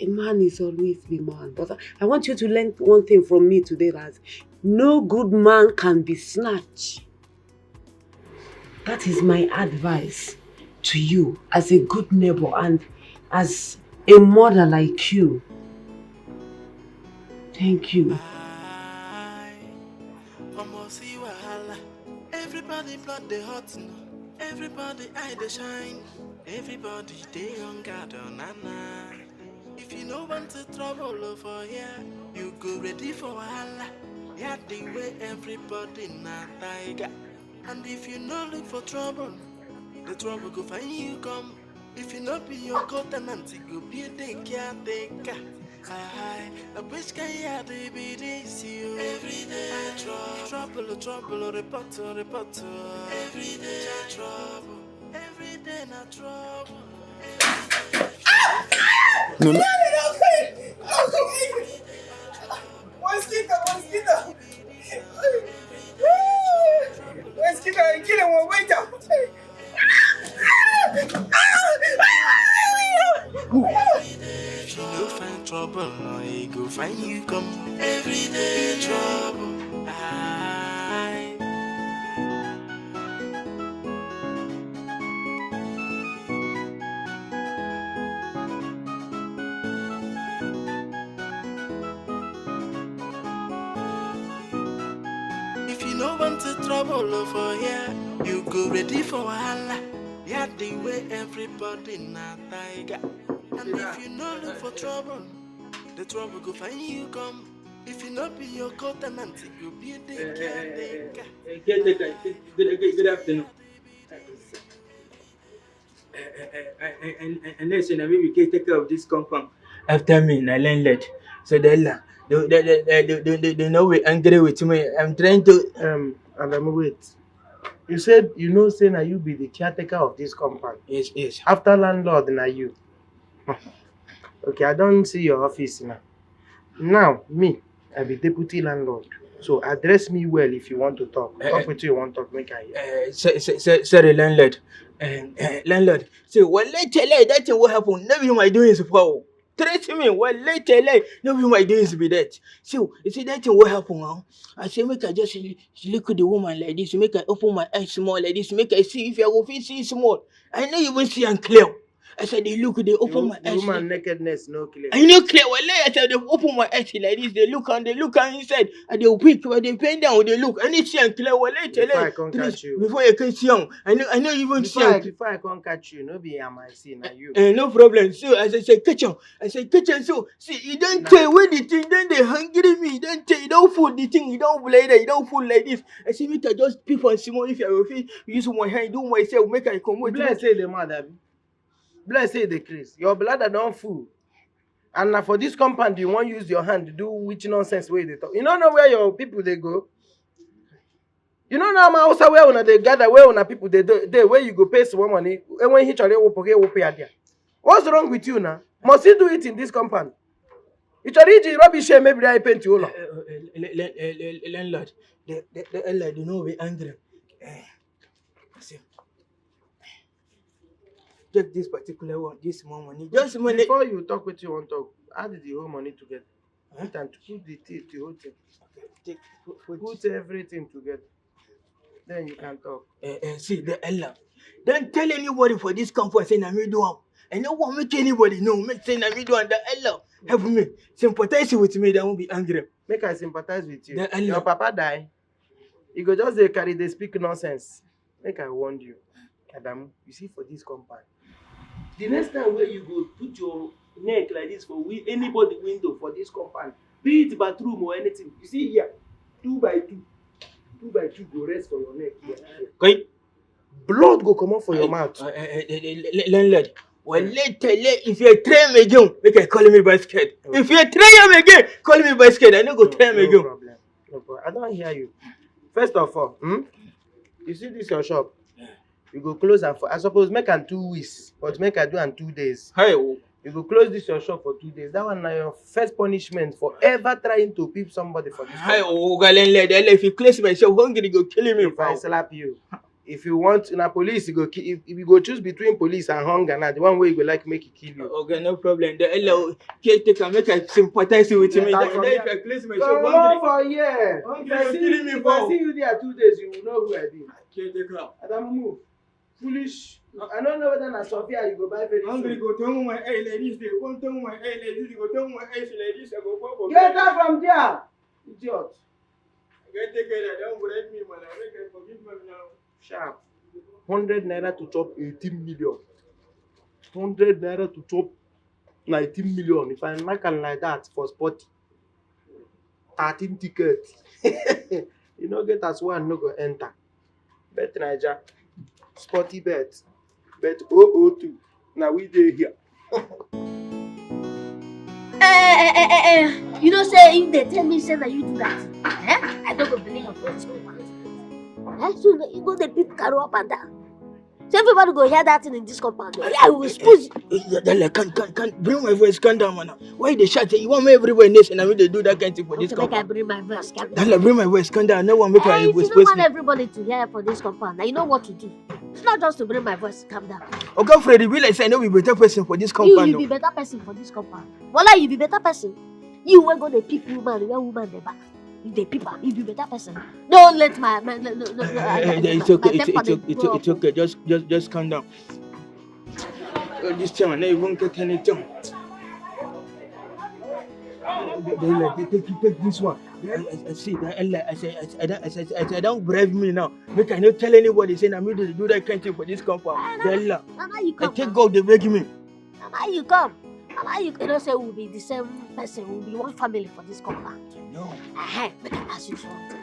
A man is always be man. But I, I want you to learn one thing from me today, that no good man can be snatched. That is my advice to you as a good neighbor and as a mother like you. Thank you. Omo, see wahala. Everybody blood dey hot now. Everybody eye dey shine. Everybody dey on guard, oh, na na. If you no want to trouble, oh, for here, you go ready for wahala. Yeah, the way everybody na tiger. And if you no look for trouble, the trouble go find you come. If you no be your co-tenant, you go be the caretaker. I, I wish can hear the be this you. Every day trouble, trouble, trouble, report, report. Every day trouble, every day na trouble. No, no. Mosquito, mosquito. Mosquito, kill him, wait out. If you no find trouble, no, he go find you come. Every day trouble. I If you no want to trouble for here, you go ready for wahala. Yeah, the way everybody na tiger. And if you no look for trouble, the trouble go find you come. If you no be your co-tenant, you go be the caretaker. Caretaker, good, good, good afternoon. And then say na me we take care of this compound. After me na landlord. So the la they they they they they they they know we angry with me. I'm trying to. Um, Adamu, wait. You said you know say na you be the caretaker of this compound. Yes, yes. After landlord na you. Okay, I don't see your office now. Now me, I be deputy landlord. So address me well if you want to talk. Eh, Talk eh. Wetin you want talk, make I hear. Uh, so, so, so, sorry, landlord. Uh, uh, landlord, see, wallahi tallahi, that thing what happen, no be my doings for. Trust me, wallahi tallahi, no be my doings be that. So, you see that thing what happen now? I say make I just l- look at the woman like this, make I open my eyes small like this, make I see if I go fit see small. I no even see am clear. I said they look, they open The my eyes. Woman nakedness no clear. I no clear. Wallahi, I said they open my eyes like this. They look and they look and inside. And they weak, but they bend down, they look. I no see am clear. Wallahi, Before I tallahi, come trust- catch you. Before I can see am, I no, I no even see Before I, am. Before I come catch you, no be am I see na you. Eh, no problem. So as I say, catch am. I say, catch am. So see, you don't tell when the thing, then they hungry me. Don't tell, you don't fool the thing, you don't play that, you don't fool like this. I say, make I just peep and see more if I will fit use my hand, do myself, make I come with. Bless say the mad abi. Bless say the craze. Your bladder don full. And na for this compound you wan use your hand do which nonsense wey you dey talk. You no know where your people dey go. You no know how Hausa where una dey gather, where una people dey do- dey, where you go pay small money. Eh, when he chọrọ ịwụpụ gị, ịwụpụ ya there. What's wrong with you now? Must you do it in this compound? You chọrọ iji rubbish here, maybe I paint you ụlọ. Uh, uh, uh, le- le- le- le- landlord, the, the, the landlord, you know, we angry. Eh, see, take this particular one, this small money, just money. Before you talk wetin you wan talk, add the whole money together. Put am to put the thing, the whole thing. Okay, take, put, put. Put everything together. Then you can talk. Eh, eh, see, the landlord, don't tell anybody for this compound say na me do am. I no want make anybody know. Make say na me do am. The landlord, help me, sympathize with me. That won't be angry. Make I sympathize with you. The landlord. Your papa die. You go just dey carry dey speak nonsense. Make I warn you. Adamu, you see for this compound. The next time where you go put your neck like this for we anybody window for this compound, be it bathroom or anything, you see here, two by two, two by two go rest for your neck here. Okay. Blood go comot for your mouth. Uh, uh, uh, uh, landlord, well, later, if you try me again, make I call me basket. If you try him again, call me basket. I no go try him No again. Problem. No problem. I don't hear you. First of all, hmm? You see this your shop? Yeah. You go close am for, I suppose make am two weeks, but make I do am two days. Hey, oh. You go close this your shop for two days. That one na your first punishment for ever trying to peep somebody for this shop. Hey, oh, oga landlord, if you close my shop, hungry go kill me. If I slap you, if you want, na police you go ki-, if, if you go choose between police and hunger, na the one wey you go like make e kill you. Okay, no problem. The L O caretaker, make I sympathize with me. If I close my shop, hungry for here. Hungry go kill me. If I see you there two days, you will know who I be. Caretaker. Adamu, move. Foolish. I don't know whether na Sophia you go buy very soon. Hungry go turn my eye like this, they go turn my eye like this, they go turn my eyes like this, I go go go. Get out from there, idiot. I can't take it, I don't break me, man. I make I forgive me now. Sharp. Hundred naira to chop eighteen million. Hundred naira to chop nineteen million. If I knack am like that for spot, thirteen tickets. You no get as one no go enter. Bet Naija, Sporty Bet, Bet oh oh two. Now we dey here. Eh, eh, eh, eh, eh. You know say if they tell me say that you do that, eh? I don't go believe of what is going on. Eh? So you go the people carry up and down. So everybody go hear that thing in this compound. Yeah, I will expose you. Dala, can can can bring my voice, calm down, man. Why they shout? You want me everywhere, nation, and we they do that kind of thing for this compound. Make I bring my voice, calm down. Dala, bring my voice, calm down. No one make I expose. If you don't want everybody to hear for this compound, now you know what to do. It's not just to bring my voice, calm down. Okay, Freddy, we like say no be better person for this compound. You, you be better person for this compound. Wala, you be better person. You will go the people woman, where woman they back. You dey peep am, you be better person. Don't let my, my no, no, no, no, I- Eh, eh, it's okay, my it's, temper it's, dey it's, go it's up. Okay. Just, just, just calm down. Oh, this time I no even get anything. They, they like they take you take this one. I, I, I see that I, I, I, I, I, I, I don't brave me now. Make I not tell anybody say na me dey do that kind thing for this compound. Bella, Mama, you I come take now. God they beg me. Mama, you come. Mama, you cannot say we'll be the same person. We'll be one family for this compound. No. Uh-huh. Make I ask you something.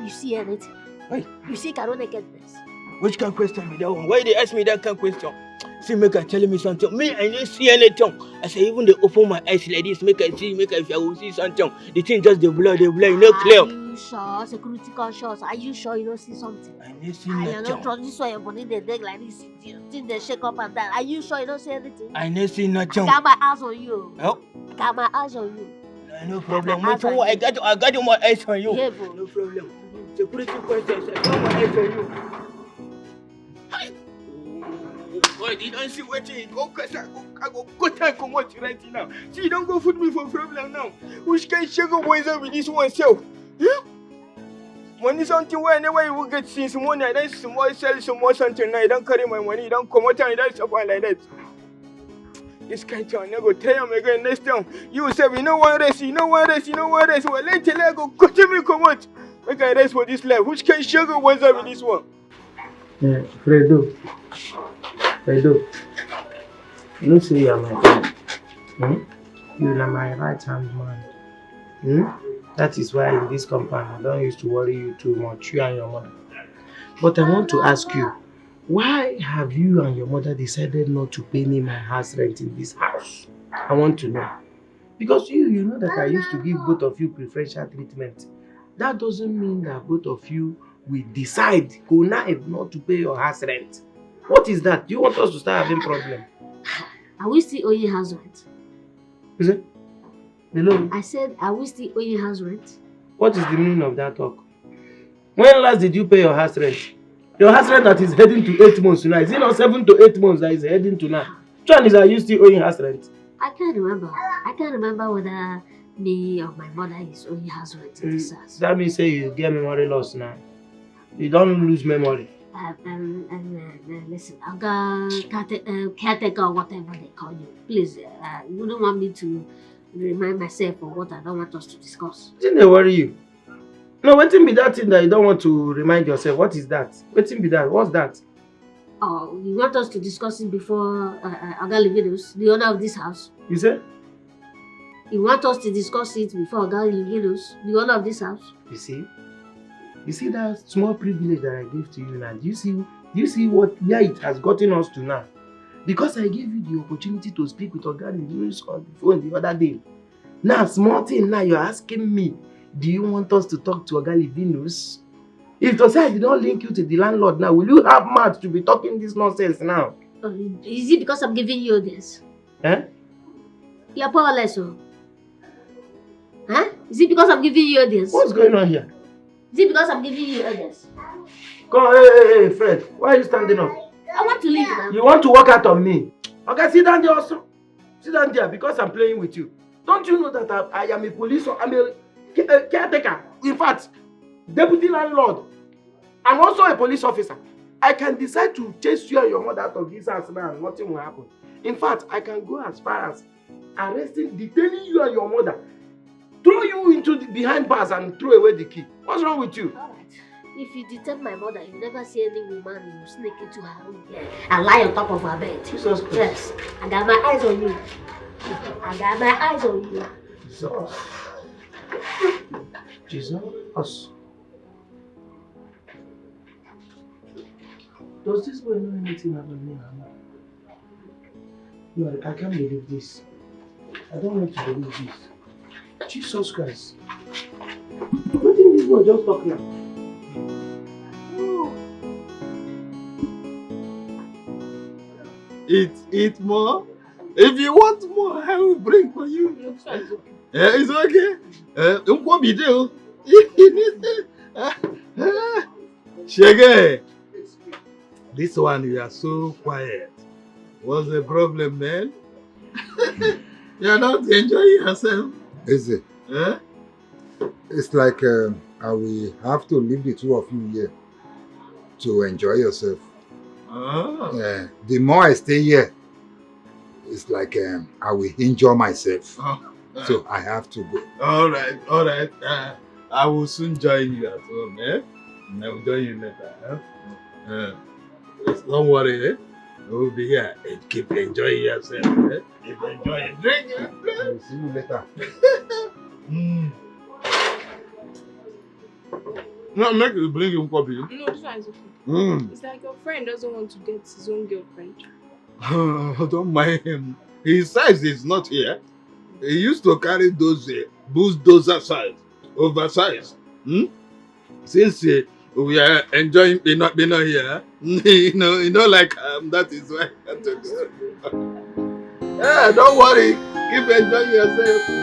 You see anything? Hey. You see Carol naked breast? Which kind of question be that one? Why they ask me that kind of question? See, make I tell me something. Me, I didn't see anything. I say, even they open my eyes like this, make I see, make I, I will see something. The thing just the blood, the blood, you know, clear. Are you sure? Security conscious. Are you sure you don't see something? I didn't see nothing. I don't trust this one. Your body they dig like this. You think they shake up and down. Are you sure you don't see anything? I didn't see nothing. I got my eyes on you. Oh. I got my eyes on you. No, no problem. I got, I got my eyes on you. No problem. Security conscious. I got my eyes on you. Hi. Boy, you don't see what you go, cause I go, I go, go time come out right now. See, you don't go put me for problem now. Which kind of sugar boys are with this one self? Huh? Money something where I never even get since morning. I don't small sell some more something now. You don't carry my money. You don't come out and you don't suffer like that. This kind of thing, I go tell him again next time. You say, you know one race, you know one race, you know one race. Well, let tell I go cut me come out. Make I race for this life. Which kind of sugar boys are with this one? Eh, Fredo. Fredo. You know say you are my friend. Hmm? You are my right hand man. Hmm? That is why in this compound I don't used to worry you too much, you and your mother. But I want to ask you, why have you and your mother decided not to pay me my house rent in this house? I want to know. Because you, you know that I used to give both of you preferential treatment. That doesn't mean that both of you will decide go now not to pay your house rent. What is that? Do you want us to start having problem? Are we still owing house rent? Is it? Hello? I said, are we still owing house rent? What is the meaning of that talk? When last did you pay your house rent? Your house rent that is heading to eight months now. Is it not seven to eight months that is heading to now? Which one is, are you still owing house rent? I can't remember. I can't remember whether me or my mother is owing house rent in this house. That means say you get memory loss now. You don't lose memory. Um, um, um, uh, uh, listen, Oga, careta-, uh, caretaker or whatever they call you, please, uh, you don't want me to remind myself of what I don't want us to discuss. Didn't they worry you? No, wetin be that thing that you don't want to remind yourself? What is that? Wetin be that? What's that? Oh, you want us to discuss it before, uh, uh, Oga Livinus, the owner of this house? You say? You want us to discuss it before Oga Livinus, the owner of this house? You see? You see that small privilege that I gave to you now? Do you see, do you see what, where it has gotten us to now? Because I gave you the opportunity to speak with Oga Livinus on the phone the other day. Now, small thing now, you're asking me, do you want us to talk to Oga Livinus? If to say I did not link you to the landlord now, will you have mouth to be talking this nonsense now? Uh, is it because I'm giving you this? Eh? You're powerless, oh. Huh? Is it because I'm giving you this? What's going on here? Is it because I'm giving you this? Come, hey, hey, hey, Fred, why are you standing up? I want to leave now. You want to walk out on me? Okay, sit down there also. Sit down there because I'm playing with you. Don't you know that I, I am a police, I'm a, ca- a caretaker? In fact, deputy landlord. I'm also a police officer. I can decide to chase you and your mother out of this house now and nothing will happen. In fact, I can go as far as arresting, detaining you and your mother, throw you into the behind bars and throw away the key. What's wrong with you? Alright. If you detain my mother, you never see any woman you sneak into her room here and lie on top of her bed. Jesus Christ. Yes, I got my eyes on you. I got my eyes on you. Jesus. Jesus. Does this boy know anything about me and her? No, I, I can't believe this. I don't want to believe this. Jesus Christ. What did this boy just talk now? Eat, eat more. If you want more, I will bring for you. No, this one is okay. Eh, it's okay. Eh, nkwobi dey o. Shege, this one you are so quiet. What's the problem, man? You are not enjoying yourself. Easy. Eh? It's like um, I will have to leave the two of you here to enjoy yourself. Ah. Uh, the more I stay here, it's like um, I will injure myself. Oh. So I have to go. All right, all right. Uh, I will soon join you at home, eh? I will join you later, eh? Uh, don't worry, eh? We'll be here. Eh, keep enjoying yourself, eh? Keep enjoying. Drink, eh? I will see you later. Mm. No, make you bring him copy. No, this one is okay. Mm. It's like your friend doesn't want to get his own girlfriend. Don't mind him. His size is not here. He used to carry those uh, bulldozer size, oversize. Hmm? Since uh, we are enjoying Pino Pino here, you know, you know, like um, that is why. Yeah, don't worry. Keep enjoying yourself.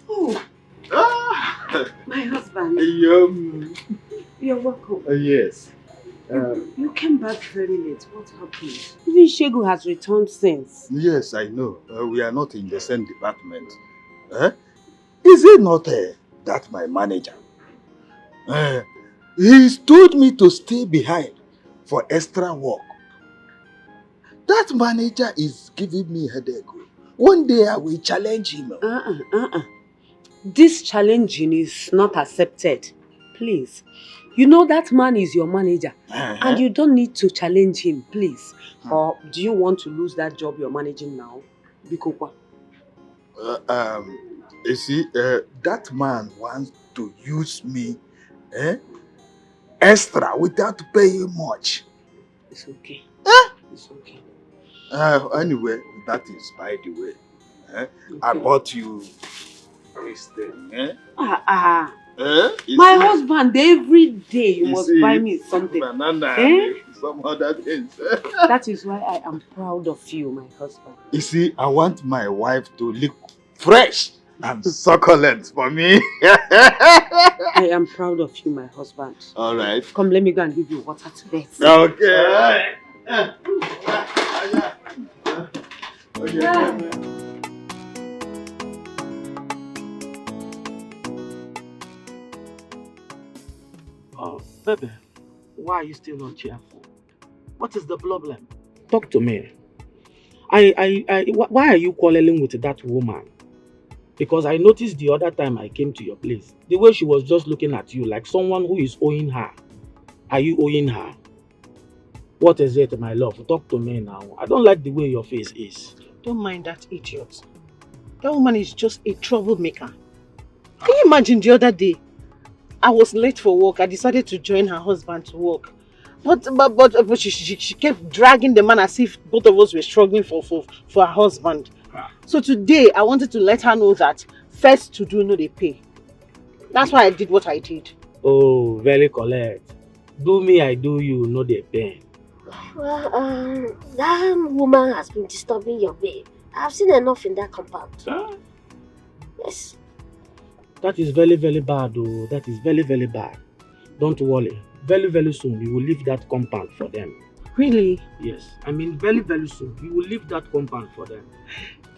Oh, Ah, my husband. yum. You're welcome. Uh, yes. Uh, You came back very late. What happened? Even Shegu has returned since. Yes, I know. Uh, we are not in the same department. Eh? Is it not uh, that my manager? Uh, he told me to stay behind for extra work. That manager is giving me headache. One day I will challenge him. Uh-uh, uh-uh. This challenging is not accepted. Please. You know that man is your manager, Uh-huh. and you don't need to challenge him, please. Or do you want to lose that job you're managing now? Bikokwa. Uh, um, you see, uh, that man wants to use me eh, extra without paying much. It's okay. Eh? It's okay. Uh, anyway, that is by the way. Eh? I Okay. bought you this thing. Eh? Ah, ah. Eh? You My see? Husband, every day you You must see, buy me something. Banana, Eh? Some other things. That is why I am proud of you, my husband. You see, I want my wife to look fresh and succulent for me. I am proud of you, my husband. All right. Come, let me go and give you water to bathe. Okay. Oh, baby, why are you still not cheerful? What is the problem? Talk to me. I, I, I, wh- why are you quarreling with that woman? Because I noticed the other time I came to your place, the way she was just looking at you like someone who is owing her. Are you owing her? What is it, my love? Talk to me now. I don't like the way your face is. Don't mind that idiot. That woman is just a troublemaker. Can you imagine the other day? I was late for work. I decided to join her husband to work. But but but, but she, she, she kept dragging the man as if both of us were struggling for, for, for her husband. So today, I wanted to let her know that first to do no dey pay. That's why I did what I did. Oh, very correct. Do me, I do you, no dey pain. Well, um, that woman has been disturbing your babe. I've seen enough in that compound. Yes. That is very, very bad, oh. That is very, very bad. Don't worry. Very, very soon, we will leave that compound for them. Really? Yes. I mean, very, very soon, we will leave that compound for them.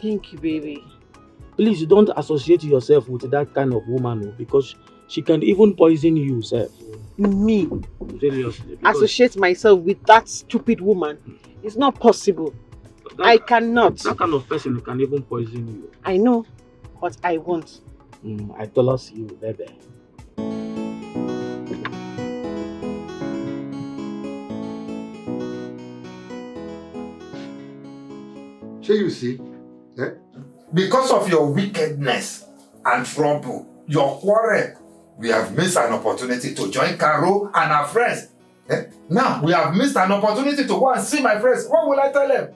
Thank you, baby. Please don't associate yourself with that kind of woman, oh, because she can even poison you, sir. Me? Seriously. Associate myself with that stupid woman? It's not possible. That, I cannot. That kind of person can even poison you. I know, but I won't. Mm, I told you, baby. Shey you see? Eh? Because of your wickedness and trouble, your quarrel, we have missed an opportunity to join Carol and her friends. Eh? Now, we have missed an opportunity to go and see my friends. What will I tell them?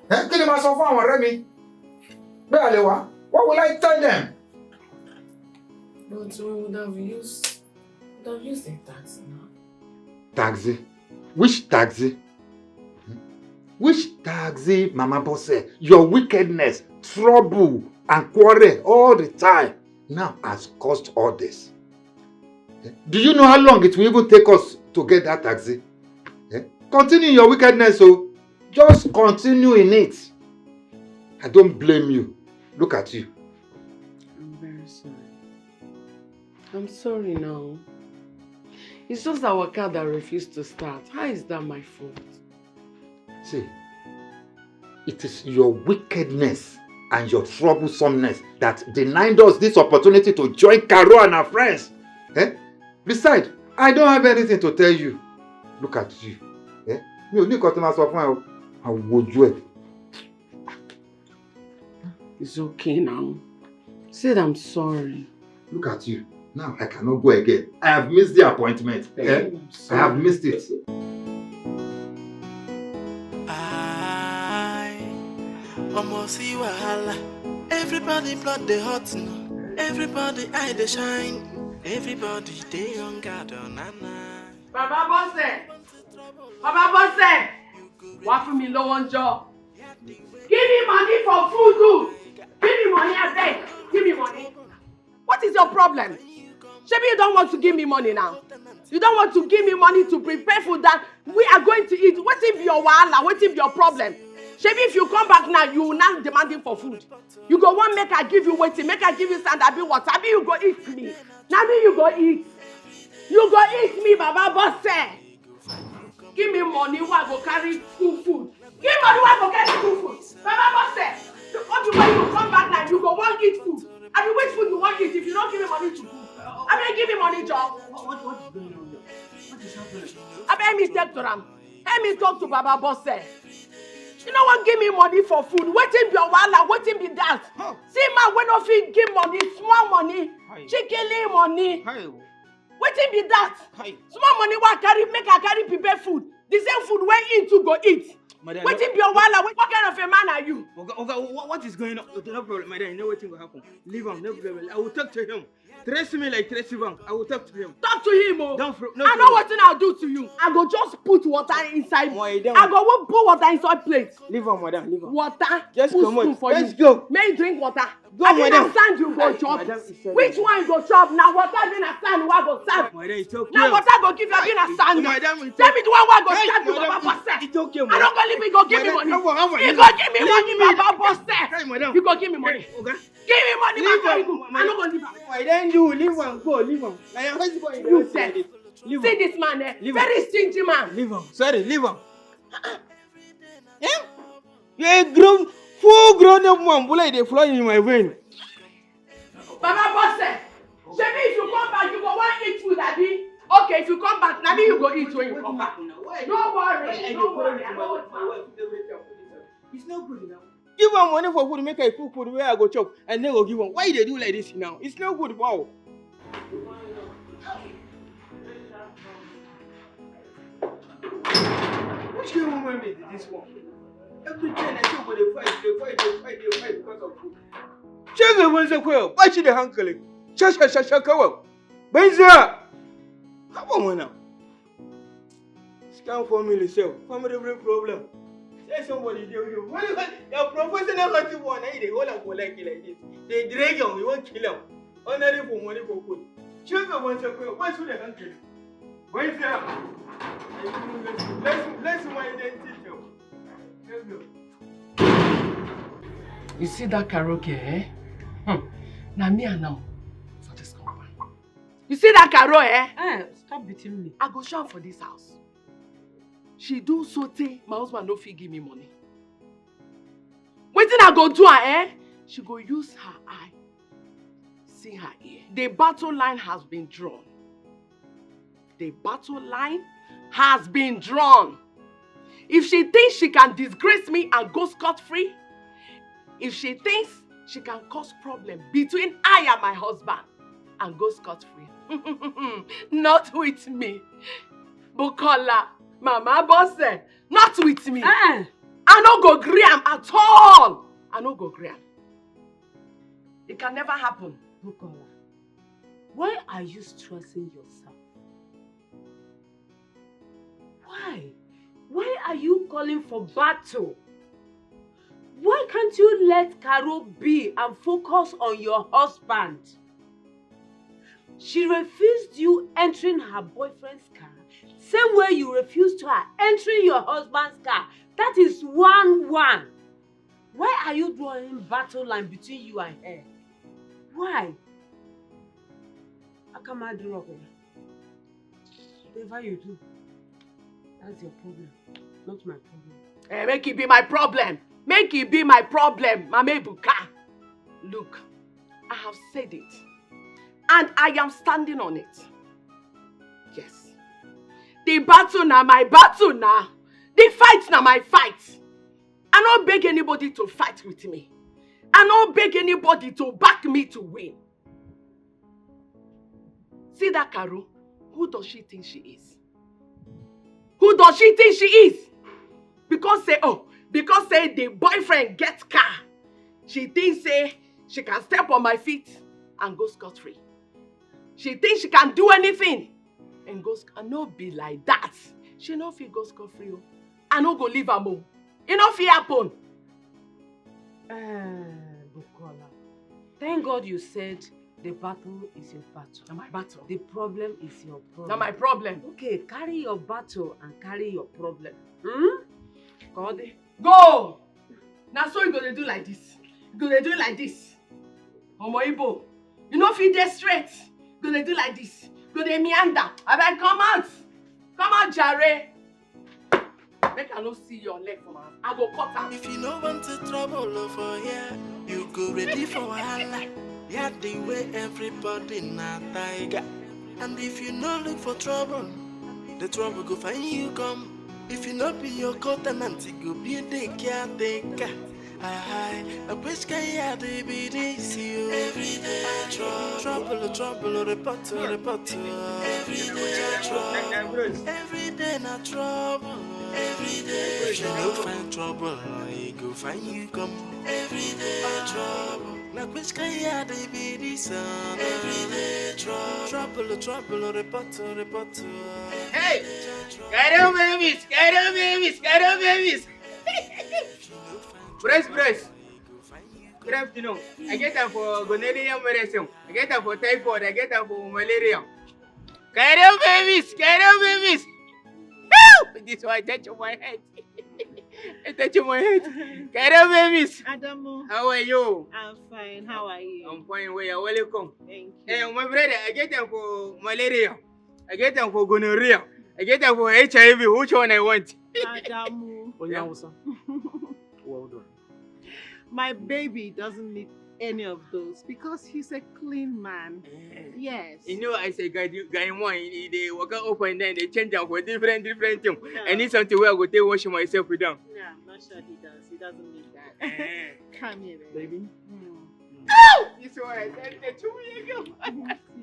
Eh? Kí ni màá sọ fún àwọn ọ̀rẹ́ mi? Bẹ́ẹ̀ lè wá. What will I tell them? But we would have used, would have used a taxi now. Taxi? Which taxi? Which taxi, Mama Bose? Your wickedness, trouble, and quarrel all the time now has caused all this. Do you know how long it will even take us to get that taxi? Eh? Continue in your wickedness, oh. Just continue in it. I don't blame you. Look at you. I'm very sorry. I'm sorry now. It's just our car that refused to start. How is that my fault? See, it is your wickedness and your troublesomeness that denied us this opportunity to join Carol and her friends. Eh? Besides, I don't have anything to tell you. Look at you. Eh? Mi ò ní nǹkan tí màá sọ fún ẹ o. Àwòjú ẹ. It's okay now. Said I'm sorry. Look at you. Now I cannot go again. I have missed the appointment. Eh? I have missed it. I almost see wahala. Everybody blood dey hot now. Everybody eye dey shine. Everybody dey on guard, oh, na na. Baba Bose! Baba Bose! Wá fún mi lówó ń jọ. Give me money for food, oh. Give me money, abeg. Give me money. What is your problem? Shebi you don't want to give me money now? You don't want to give me money to prepare food that we are going to eat. Wetin be your wahala? Wetin be your problem? Shebi if you come back now, you will now demanding for food. You go wan make I give you wetin? Make I give you sand, abi water, abi you go eat me? Na me you go eat. You go eat me, Baba Bose. Give me money wey I go carry cook food. Give money wey I go carry cook food. Baba Bose, all the way you come back now, you go wan eat food. Abi which food you wan eat if you no give me money to cook? Abi give me money, job. What, what, what is going on here? What is happening? Abi help me talk to am. Help me talk to Baba Bose. You no wan give me money for food. Wetin be your wahala? Wetin be that? See man wey no fit give money, small money, chikili money. Wetin be that? Small money wey I carry, make I carry prepare food. The same food wey him too go eat. Madam, wetin be your wahala? What kind of a man are you? Oga, Oga, what, what is going on? Okay, no problem, madam. You know wetin go happen. Leave am, no problem. I will talk to him. Trace me like Tracy Bank. I will talk to him. Talk to him, oh. Don't fro- no I know problem. Wetin I do to you. I go just put water inside. Madam. I go wan pour water inside plate. Leave am, madam. Leave am. Water. Just put comot. Spoon for Let's you. Go. Make you drink water. Go, abi madam. Na sand you go chop? Madam, it's okay. Which one you go chop? Na water abi na sand wey I go serve? Madam, it's okay. Na water go give you abi na sand? Madam, it's okay. Tell me the one wey I go serve you, Baba Bose. It's okay, madam. I no go leave, you go give me money. Madam, come on, come on. You go give me money, Baba Bose. Hey, madam. You go give me money. Hey, Oga. Give me money, my money. I no go leave am. Madam, you leave am, go, leave am. Na your husband you dey ask for this. Leave am. See this man, eh? Leave am. Very stingy man. Leave am. Sorry, leave am. Eh? You a grown, full grown up man, but like dey flow in my vein. Baba Bose, shebi if you come back, you go wan eat food, abi? Okay, if you come back, na me you go eat when you come back. No worry, no worry. I know what my wife do every time for this. It's not good enough. Give am money for food, make I cook food where I go chop, and then go give am. Why you dey do like this now? It's not good, wow. Which kind of woman be this one? Every time I say we dey fight, dey fight, dey fight, dey fight because of food. Shege banza kawai, ba shi da hankali. Sha sha sha sha kawai. Banza. Haba mana. Scam family sef. Family bring problem. Say somebody dey with you. What you call your professional hunting one? Now you dey hold am for like like this. Dey drag am, you wan kill am. Ordinary for money for food. Shege banza kawai, ba shi da hankali. Banza. Bless, bless my identity. Let's go. You see that karaoke, eh? Hmm. Na me and am for this compound. You see that Carol, eh? Eh, stop beating me. I go show am for this house. She do so tey my husband no fit give me money. Wetin I go do her, eh? She go use her eye, see her ear. The battle line has been drawn. The battle line has been drawn. If she thinks she can disgrace me and go scot-free, if she thinks she can cause problem between I and my husband and go scot-free, not with me. Bukola, Mama Bose, not with me. Eh. I no go gree am at all. I no go gree am. It can never happen. Bukola, why are you stressing yourself? Why? Why are you calling for battle? Why can't you let Carol be and focus on your husband? She refused you entering her boyfriend's car, same way you refused her entering your husband's car. That is one one. Why are you drawing battle line between you and her? Why? Akamadi Rogo. Whatever you do, that's your problem, not my problem. Eh, make it be my problem. Make it be my problem, Mama Ebuka. Look, I have said it, and I am standing on it. Yes. The battle na my battle na. The fight na my fight. I no beg anybody to fight with me. I no beg anybody to back me to win. See that Carol? Who does she think she is? Who does she think she is? Because say, oh, because say the boyfriend get car, she thinks say she can step on my feet and go scot-free. She thinks she can do anything and go sc-, and no be like that. She no fit go scot-free o. I no go leave am o. E no fit happen. Eh, Bukola, thank God you said the battle is your battle. Na my battle. The problem is your problem. Na my problem. Okay, carry your battle and carry your problem. Hmm? Kode. Go! Na so you go dey do like this. You go dey do like this. Omo Igbo, you no fit dey straight. You go dey do like this. You go dey meander. Abeg, come out. Come out, jare. Make I no see your leg for my house. I go cut am. If you no want to trouble for here, you go ready for wahala. Yeah, the way everybody na tiger. And if you no look for trouble, the trouble go find you come. If you no be your co-tenant, you go be the caretaker. Aye, I wish I had the B D C. Every day trouble, trouble, trouble, report, report. Every day trouble, every day na trouble. Every day if you no find trouble, e go find you come. Every day trouble. Na which kind yard dey be this one? Every day trouble. Trouble, trouble, report, report. Hey! Karo babies, Karo babies, Karo babies. Brace, brace. Good afternoon. I get am for gonorrhea medicine. I get am for typhoid. I get am for malaria. Karo babies, Karo babies. This one touch my head. It touch my head. Karo babies. Adamu, how are you? I'm fine. How are you? I'm fine. Well, you're welcome. Thank you. Hey, my brother, I get am for malaria. I get am for gonorrhea. I get am for H I V. Which one I want? Adamu. Oh, yeah, what's up? Well done. My baby doesn't need any of those because he's a clean man. Eh. Yes. You know, I say, guy, you- guy one, he he dey waka up and down, they change am for different, different thing. No. I need something where I go take wash myself with them. No, I'm not sure he does. He doesn't need that. Eh. Come here, baby. Baby. Mm. It's alright. Let the two year girl.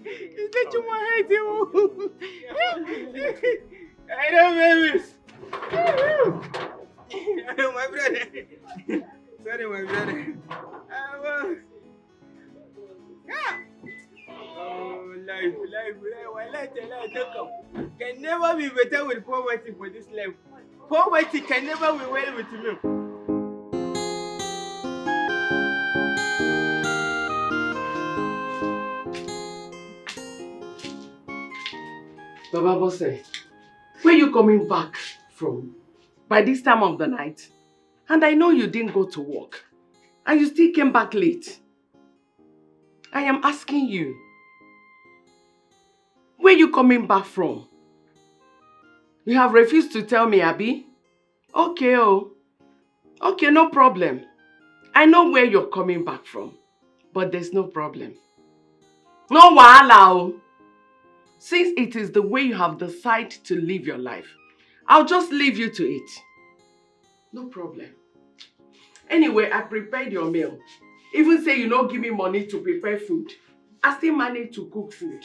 It's the two more head you. I know, baby. My brother. Sorry, my brother. Ah, well. Ah. Oh, life, life, life, life, life, life, life, can never be better with poverty for this life. Poverty can never be well with me. Baba Bose, where you coming back from by this time of the night? And I know you didn't go to work. And you still came back late. I am asking you, where you coming back from? You have refused to tell me, Abi? Okay, oh. Okay, no problem. I know where you're coming back from, but there's no problem. No wahala, oh. Since it is the way you have decided to live your life, I'll just leave you to it. No problem. Anyway, I prepared your meal. Even say you no give me money to prepare food, I still manage to cook food.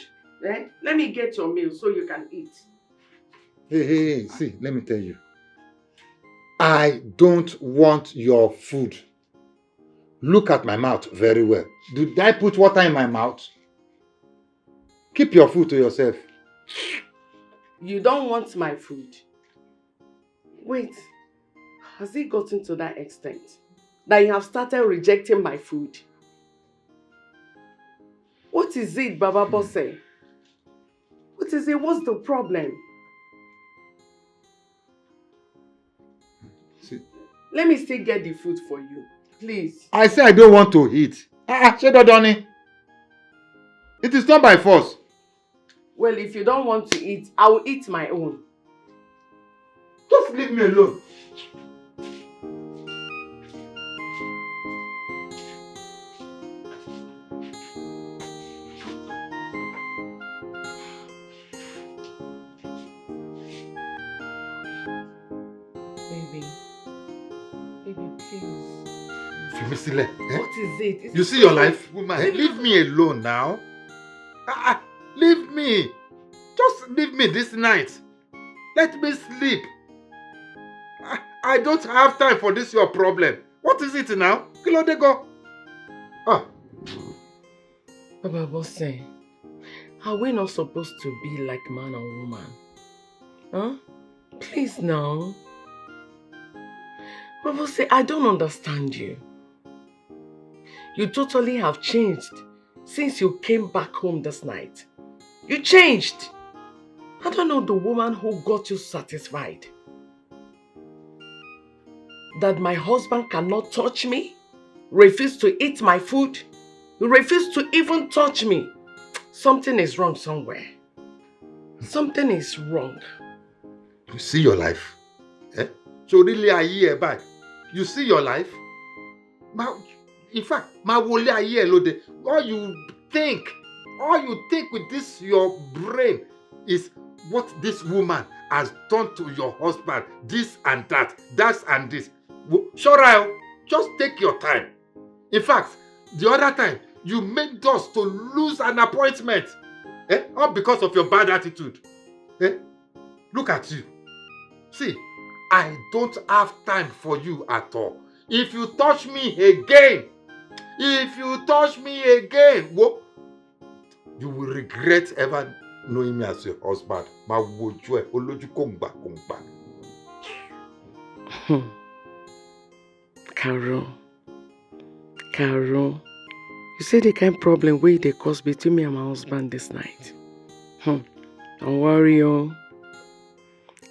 Eh? Let me get your meal so you can eat. Hey, hey, hey, see, let me tell you. I don't want your food. Look at my mouth very well. Did I put water in my mouth? Keep your food to yourself. You don't want my food. Wait, has it gotten to that extent that you have started rejecting my food? What is it, Baba Bose? What is it? What's the problem? See, Let me still get the food for you, please. I say I don't want to eat. Ah, ah, ṣé dandan ni? It is not by force. Well, if you don't want to eat, I will eat my own. Just leave me alone. Baby, baby, please. Fi mí sílẹ̀. Eh? What is it? Is You it see your okay? Life, woman. Eh, leave me alone now. Ah, ah, leave me. Just leave me this night. Let me sleep. I, I don't have time for this your problem. What is it now? Kí ló dé gan? Ah, Baba Bose, are we not supposed to be like man and woman? Huh? Please now. Baba Bose, I don't understand you. You totally have changed since you came back home this night. You changed. I don't know the woman who got you satisfied. That my husband cannot touch me, refuse to eat my food, refuse to even touch me. Something is wrong somewhere. Something is wrong. You see your life? Eh? Ṣé o rí ilé ayé ẹ báyìí? You see your life? Ma, in fact, máa wo ilé ayé ẹ lóde. All you think, all you think with this your brain is what this woman has done to your husband, this and that, that and this. Wo, ṣọ́ra ẹ o, just take your time. In fact, the other time, you made us to lose an appointment. Eh? All because of your bad attitude. Eh? Look at you. See, I don't have time for you at all. If you touch me again, if you touch me again, wo, you will regret ever knowing me as your husband. Máa wojú ẹ, olójú kòǹgbà kòǹgbà. Carol, Carol, you see the kind problem wey dey cause between me and my husband this night? Hmm. Don't worry, oh.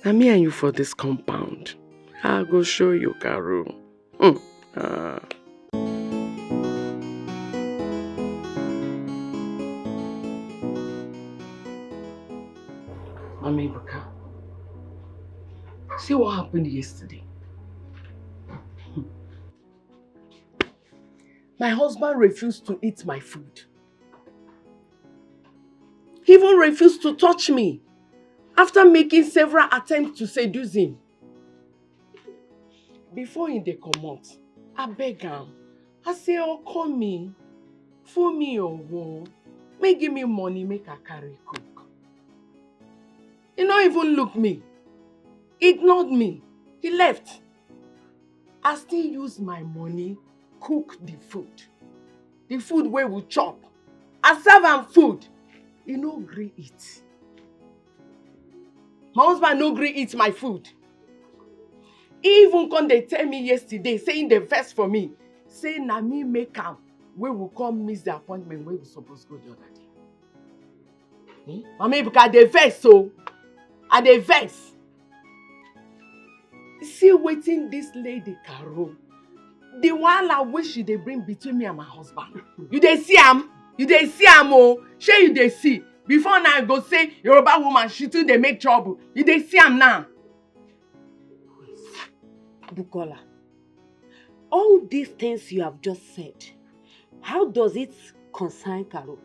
Na me and you for this compound. I go show you, Carol. Hmm. Ah. Mama Ebuka, see what happened yesterday. My husband refused to eat my food. He even refused to touch me after making several attempts to seduce him. Before he dey comot, I beg am. I say, "Okomi, for me owo, make give me money make I carry cook." He no even look me. He ignored me. He left. I still use my money cook the food. The food wey we chop. I serve am food. He no gree eat. My husband no gree eat my food. He even come dey tell me yesterday, say he dey vex for me. Say na me make am wey we come miss the appointment wey we suppose go the other day. Hmm? Mama Ebuka, I dey vex o. I dey vex. See wetin this lady Carol, the wahala wey she dey bring between me and my husband. You dey see am? You dey see am o? Shey you dey see? Before now, I go say Yoruba woman, she too dey make trouble. You dey see am now? Bukola, all these things you have just said, how does it concern Carol?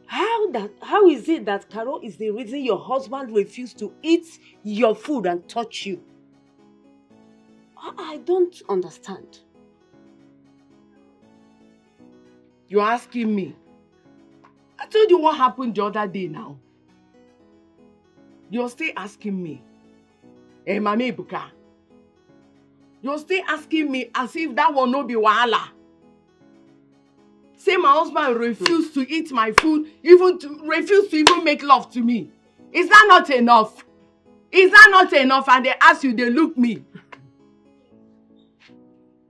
How that how is it that Carol is the reason your husband refused to eat your food and touch you? I, I don't understand. You're asking me? I told you what happened the other day now. You're still asking me? Eh, Mama Ebuka? You're still asking me as if that one no be wahala. Say my husband refused to eat my food, even to refuse to even make love to me. Is that not enough? Is that not enough? And they ask you, they look me.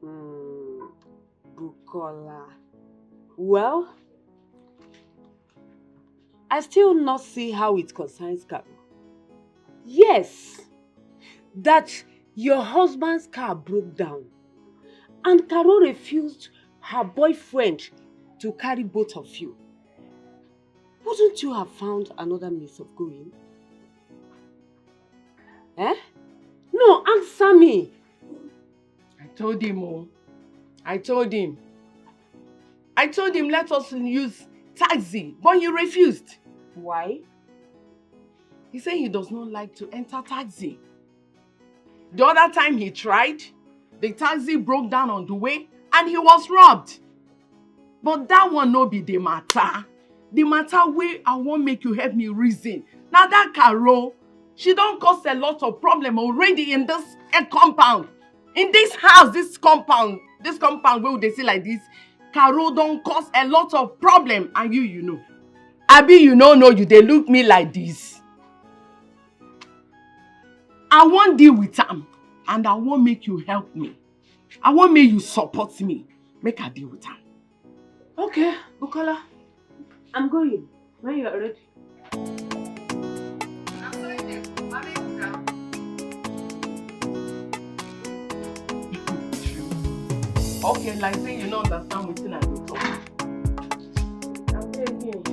Mm, Bukola. Well, I still not see how it concerns Carol. Yes, that your husband's car broke down and Carol refused her boyfriend to carry both of you. Wouldn't you have found another means of going? Eh? No, answer me. I told him, oh. I told him. I told him, "Let us use taxi," but he refused. Why? He said he does not like to enter taxi. The other time he tried, the taxi broke down on the way and he was robbed. But that one no be the matter. The matter wey I wan make you help me reason. Now that Carol, she don cause a lot of problem already in this, eh, compound. In this house, this compound, this compound wey we dey see like this, Carol don cause a lot of problem, and you, you know. Abi you no know, you dey look me like this. I wan deal with am, and I wan make you help me. I wan make you support me. Make I deal with am. Okay, Bukola, I'm going when you are ready. Okay, like say you no understand wetin I dey talk. Abeg.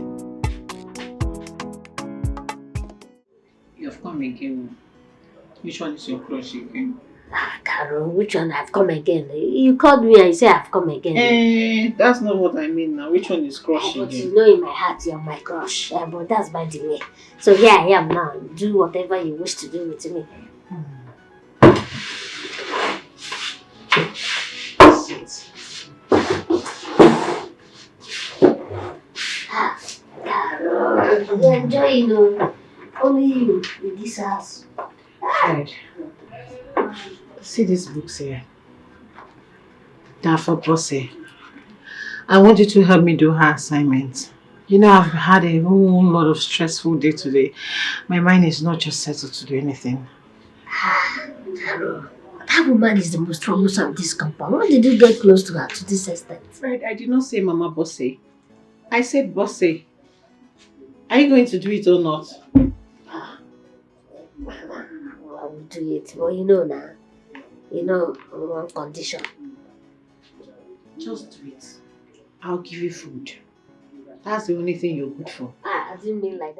You have come again. Which one is your crush again? Ah, Carol, which one? I've come again. You called me and you say I've come again. Eh, that's not what I mean now. Which one is crush But you again? Know in my heart you're my crush. Eh, but that's by the way. So here I am now. Do whatever you wish to do with me. Ah, Carol, you enjoy, you know. Only you in this house. Right. See these books here. They're for Bosse. I want you to help me do her assignment. You know, I've had a whole lot of stressful day today. My mind is not just settled to do anything. Carol, that woman is the most troublesome of this compound. Why did you get close to her to this extent? Right, I did not say Mama Bosse. I said Bosse. Are you going to do it or not? I will do it, but you know now, you know, on one condition. Just do it. I'll give you food. That's the only thing you're good for. Ah, I didn't mean like that.